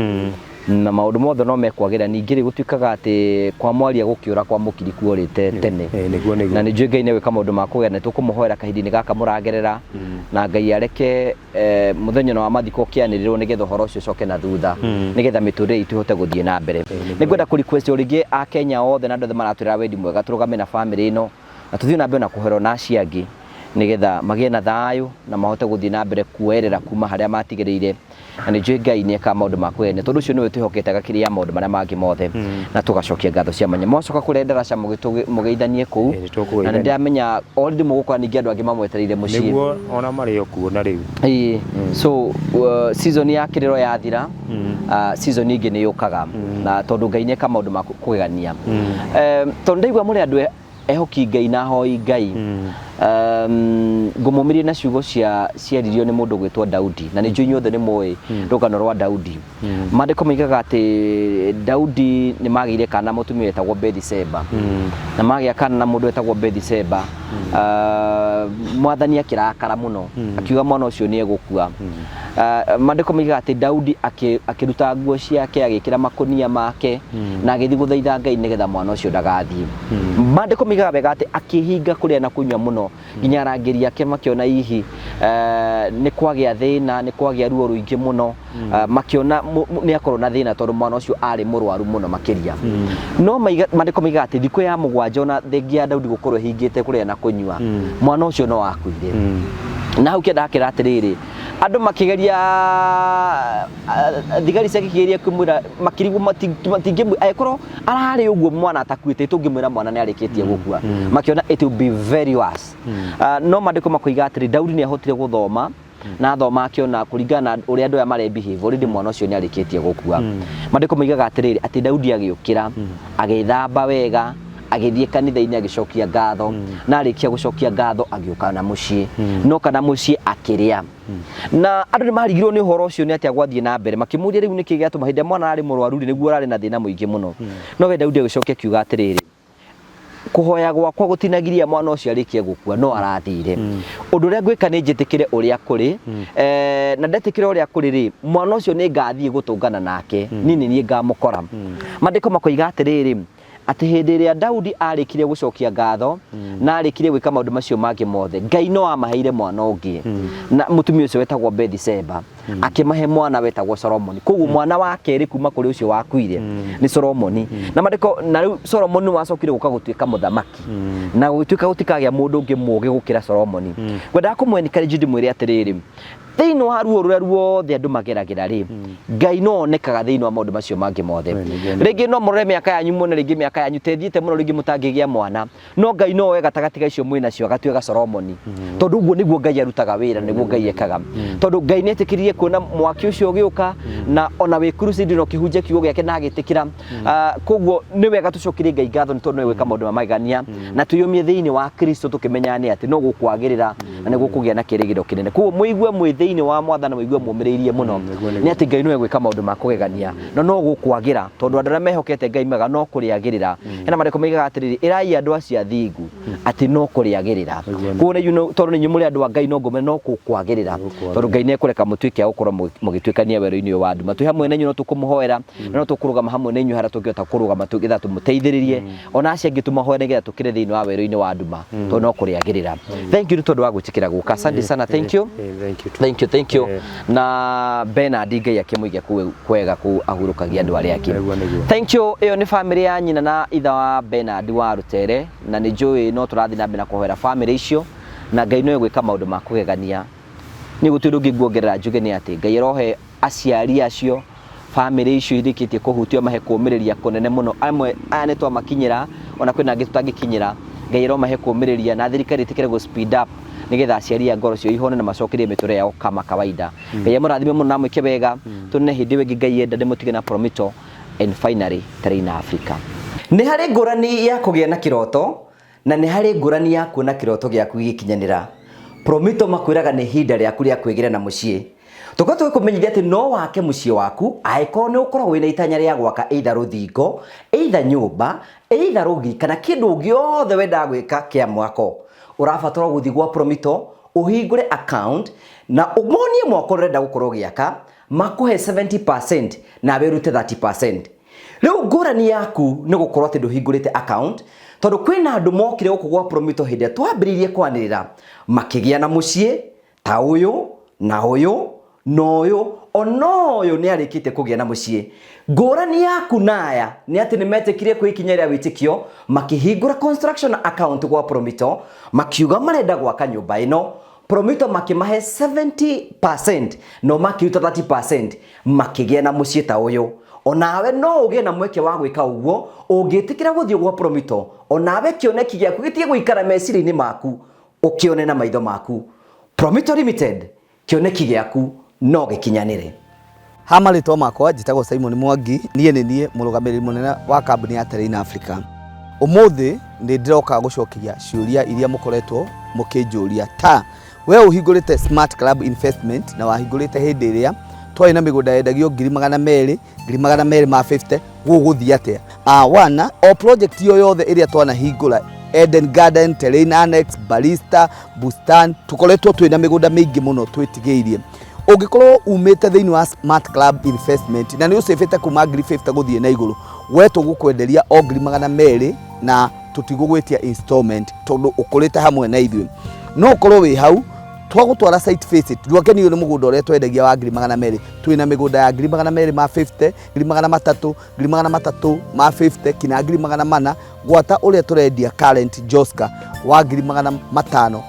[SPEAKER 2] na maũndũ mothe no mekwagĩra. Ningĩ rĩ, gũtuĩkaga atĩ kwa mwaria gũkĩũra kwa mũkiri kuorĩte tene.
[SPEAKER 1] Nĩguo, nĩguo.
[SPEAKER 2] Na nĩ njũĩ Ngai nĩ gwĩka maũndũ ma kũgera, nĩ tũkũmũhoera kahinda-inĩ gaka mũragerera, na Ngai areke mũthenya ũyũ wa mathiko ũkĩanĩrĩrwo nĩgetha ũhoro ũcio ũcoke na thutha, nĩgetha mĩtũrĩre itũ ĩhote gũthiĩ na mbere. Nĩ ngwenda kũ request o rĩngĩ Akenya othe na andũ othe maratwĩra wendi mwega, tũrũgame na bamĩrĩ ĩno na tũthiĩ na mbere na kũhoera ona acio angĩ, nĩgetha magĩe na thayũ na mahote gũthiĩ na mbere kuoerera kuma harĩa matigĩrĩire. Na nĩ njũĩ Ngai nĩ ekaga maũndũ ma kũgegania, tondũ ũcio nĩwe twĩhokete agakĩrĩa maũndũ marĩa mangĩ mothe. Na tũgacokia ngatho cia mwanya. Mwacoka kũrĩa ndaraca mũgeithanie kũu.
[SPEAKER 1] Ĩĩ, nĩtũkũgeithania.
[SPEAKER 2] Na nĩ ndĩramenya already mũgũkora ningĩ andũ angĩ mamwetereire mũciĩ.
[SPEAKER 1] Nĩguo, ona marĩ o kuo na rĩu.
[SPEAKER 2] Ĩĩ. So season ya kĩrĩro yathira, season ĩngĩ nĩ yũkaga, na tondũ Ngai nĩ eka maũndũ ma kũgegania. Tondũ ndaigua mũrĩ andũ ehoki Ngai na ahoi Ngai, ngũmũmĩrie na ciugo cia ciaririo nĩ mũndũ gwĩtwo Daudi, na nĩ njũĩ inyuothe nĩ mũĩ rũgano rwa Daudi. Maandĩko moigaga atĩ Daudi nĩ magĩire kana mũtumia wetagwo Bethsheba, na magĩa kana na mũndũ wetagwo Bethsheba. Mwathani akĩrakara mũno, akiuga mwana ũcio nĩ egũkua. Maandĩko moigaga atĩ Daudi akĩruta nguo ciake, agĩkĩra makũnia make, na agĩthiĩ gũthaitha Ngai nĩgetha mwana ũcio ndagathiĩ. Maandĩko moigaga wega atĩ akĩhinga kũrĩa na kũnyua mũno, nginya arangĩri ake makĩona hihi nĩ kwagĩa thĩna, nĩ kwagĩa ruo rũingĩ mũno. Makĩona nĩ akorwo na thĩna tondũ mwana ũcio arĩ mũrwaru mũno makĩria. No maandĩko moigaga atĩ thikũ ya mũgwanja, ona thengia ya Daudi gũkorwo ĩhingĩte kũrĩa na kũnyua, mwana ũcio no akuire. Na hau kĩanda hakĩra atĩrĩrĩ, andũ makĩgeria, thigari ciake ikĩgeria kũmwĩra, makĩrigwo matingĩmwĩra angĩkorwo ararĩ ũguo mwana atakuĩte, tũngĩmwĩra mwana nĩ arĩkĩtie gũkua. Makĩona it will be very worse. No maandĩko makoiga atĩrĩ, Daudi nĩ ahotire gũthoma, na athoma akĩona kũringana na ũrĩa andũ aya mare behave, already mwana ũcio nĩ arĩkĩtie gũkua. Maandĩko moigaga atĩrĩrĩ, atĩ Daudi agĩũkĩra, agĩthamba wega, agĩthiĩ kanitha-inĩ, agĩcokia ngatho, na arĩkia gũcokia ngatho agĩũka na mũciĩ. No kana mũciĩ akĩrĩa, na andũ nĩ marigirwo nĩ ũhoro ũcio, nĩ atĩa gwathiĩ na mbere. Makĩmũria rĩu nĩkĩ gĩatũma hĩndĩ ĩrĩa mwana ararĩ mũrwaru rĩ, nĩguo ũrarĩ na thĩna mũingĩ mũno. No we Daudi agĩcokia akiuga atĩrĩrĩ, kũhoya gwakwa gũtinagiria mwana ũcio arĩkie gũkua, no arathire. Ũndũ ũrĩa ngwĩka nĩ njĩtĩkĩre ũrĩa kũrĩ, na ndetĩkĩra ũrĩa kũrĩ rĩ, mwana ũcio nĩ ngathiĩ gũtũngana nake, niĩ nĩ niĩ ngamũkora. Maandĩko makoiga atĩrĩrĩ, atĩ hĩndĩ ĩrĩa Daudi arĩkirie gũcokia ngatho na arĩkirie gwĩka maũndũ macio mangĩ mothe, Ngai no amaheire mwana ũngĩ na mũtumia ũcio wetagwo Bethisheba, akĩmahe mwana wetagwo Solomoni. Koguo mwana wa kerĩ kuma kũrĩ ũcio wakuire nĩ Solomoni. Na maandĩko na rĩu Solomoni nĩ wacokire gũka gũtuĩka mũthamaki, na gũgĩtuĩka gũtikagĩa mũndũ ũngĩ mũũgĩ gũkĩra Solomoni. Ngwendaga kũmũ encourage ndĩmwĩre atĩrĩrĩ, thĩinĩ wa ruo rũrĩa ruothe andũ mageragĩra rĩ, Ngai no onekaga thĩinĩ wa maũndũ macio mangĩ mothe. Rĩngĩ no mũrore mĩaka yanyu muone rĩngĩ mĩaka yanyu ta ĩthiĩte mũno, rĩngĩ mũtangĩgĩa mwana, no Ngai no oe gatagatĩ ga icio mwĩ nacio agatuĩka Solomoni, tondũ ũguo nĩguo Ngai arutaga wĩra, nĩguo Ngai ekaga, tondũ Ngai nĩ etĩkĩririe kuona mwaki ũcio ũgĩũka na ona wĩ crusade na ũkĩhunjia kiugo gĩake na agĩtĩkĩra. Koguo nĩ wega tũcokerie Ngai ngatho nĩ tondũ no gwĩka maũndũ ma magegania, na twĩyũmie thĩinĩ wa Kristo tũkĩmenyaga nĩ atĩ no gũkwagĩrĩra na nĩ gũkũgĩa na kĩrĩgĩrĩro kĩnene. Koguo mũigue mwĩ thĩinĩ wa Mwathani, mũigue mũmĩrĩirie mũno nĩ atĩ Ngai no egwĩka maũndũ ma kũgegania na no gũkwagĩra, tondũ andũ arĩa mehokete Ngai mega no kũrĩagĩrĩra. Hena maandĩko moigaga atĩrĩrĩ, ĩrai andũ acio athingu atĩ no kũrĩagĩrĩra. Koguo na inyuĩ tondũ nĩ inyuĩ mũrĩ andũ a Ngai, no ngũmwĩra no gũkwagĩrĩra, tondũ Ngai nĩ ekũreka mũtuĩke a gũkorwo mũgĩtuĩkania werũ-inĩ ũyũ wa nduma. Twĩ hamwe na inyuĩ, no tũkũmũhoera na no tũkũrũgama hamwe na inyuĩ harĩa tũngĩhota kũrũgama tũgetha tũmũteithĩrĩrie, ona acio angĩ tũmahoe nĩgetha tũkĩre thĩinĩ wa werũ-inĩ wa nduma, tondũ no kũrĩagĩrĩra. Thank you nĩ tondũ wa gwĩtĩkĩra gũka. Asante sana, thank you.
[SPEAKER 1] Thank you.
[SPEAKER 2] Thank you, thank you. Na Bernard, Ngai akĩmũige kũu kwega kũu ahurũkagia andũ arĩa angĩ.
[SPEAKER 1] Nĩguo, nĩguo.
[SPEAKER 2] Thank you. Ĩyo nĩ famĩlĩ ya nyina na ithe wa Bernard wa Rutere, na nĩ njũĩ no tũrathiĩ na mbere na kũhoera famĩlĩ icio, na Ngai no egwĩka maũndũ ma kũgegania. Niĩ gũtirĩ ũndũ ũngĩ nguongerera njuge nĩ atĩ Ngai arohe aciari acio, famĩlĩ icio irĩkĩtie kũhutio, mahe kũũmĩrĩria kũnene mũno. Amwe aya nĩ twamakinyĩra, ona kwĩna angĩ tũtangĩkinyĩra. Ngai aromahe kũũmĩrĩria na thirikari ĩtĩkĩre gũ speed up nĩgetha aciari a ngoro ciao ihone na macokerie mĩtũrĩre yao kama kawaida. Ngai amũrathime mũno na amwĩke wega. Tuonane hĩndĩ ĩyo ĩngĩ Ngai enda, ndĩmũtige na Promito and finally Terrain Africa. Nĩ harĩ ngũrani ya kũgĩa na kĩroto na nĩ harĩ ngũrani ya kuona kĩroto gĩaku gĩgĩkinyanĩra. Promito makwĩraga nĩ ihinda rĩaku rĩa kwĩgĩra na mũciĩ. Tũkoretwo tũgĩkũmenyithia atĩ no wake mũciĩ waku angĩkorwo nĩ ũkoragwo wĩna itanya rĩa gwaka either rũthingo, either nyũmba, either rũgiri kana kĩndũ gĩothe wendaga gwĩka kĩa mwako. Ũrabatara gũthiĩ gwa Promito ũhingũre account na ũmonie mwako ũrĩa ũrenda gũkorwo ũgĩaka, makũhe 70% nawe ũrute 30%. Rĩu ngũrani yaku nĩ gũkorwo atĩ ndũhingũrĩte account, tondũ kwĩna andũ mokire gũkũ gwa Promito hĩndĩ ĩrĩa twambĩrĩirie kwanĩrĩra makĩgĩa na mũciĩ ta ũyũ na ũyũ na ũyũ, ona ũyũ nĩ arĩkĩtie kũgĩa na mũciĩ. Ngũrani yaku na aya nĩ atĩ nĩ metĩkire kwĩ ikinya rĩa wĩtĩkio, makĩhingũra construction account gwa Promito, makiuga marenda gwaka nyũmba ĩno. Promito makĩmahe 70% no makĩruta 30%, makĩgĩa na mũciĩ ta ũyũ. Onawe no ũgĩe na mweke wa gwĩka ũguo ũngĩtĩkĩra gũthiĩ gwa Promito, onawe kĩoneki gĩaku gĩtige gũikara meciria-inĩ maku, ũkĩone na maitho maku. Promito Limited, kĩoneki gĩaku no gĩkinyanĩre.
[SPEAKER 3] Ha marĩtwa makwa njĩtagwo Simon Mwangi, niĩ nĩ niĩ mũrũgamĩrĩri mũnene wa kambuni ya Terrain Africa. Ũmũthĩ nĩ ndĩroka gũcokeria ciũria iria mũkoretwo mũkĩnjũria ta we ũhingũrĩte Smart Club Investment na wahingũrĩte hĩndĩ ĩrĩa twarĩ na mĩgũnda yendagio 200,000, 250,000, gũgũthiĩ atĩa? Wana o project yo yothe ĩrĩa twanahingũra Eden Garden, Terrain Annex, Barista, Bustan, tũkoretwo twĩna mĩgũnda mĩingĩ mũno twĩtigĩirie. Ũngĩkorwo umĩte thĩinĩ wa Smart Club Investment na nĩ ũcĩbĩte kuma 50,000 gũthiĩ na igũrũ, we tũgũkwenderia o 200,000 na tũtigũgwĩtia installment tondũ ũkũrĩte hamwe na ithuĩ. No ũkorwo wĩ hau twagũtwara site visit, ndwakenio nĩ mũgũnda ũrĩa twendagia wa 200,000. Twĩna mĩgũnda ya 250,000, 300,000, 350,000 kinya 400,000, gwata ũrĩa tũrendia current Joska wa 550,000.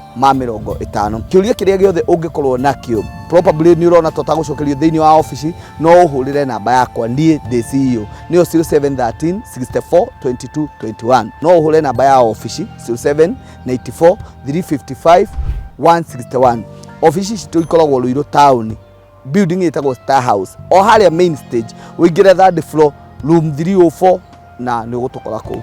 [SPEAKER 3] Kĩũria kĩrĩa gĩothe ũngĩkorwo nakĩo, probably nĩ ũrona tũtagũcokerio thĩinĩ wa obici, no ũhũrĩre namba yakwa, niĩ ndĩ CEO, nĩyo 0713 64 22 21. No ũhũre namba ya obici 0794 355 161. Obici citũ ikoragwo Ruiru town, building ĩtagwo Star House, o harĩa main stage, ũingĩre third floor, room 304, na nĩ ũgũtũkora kũu.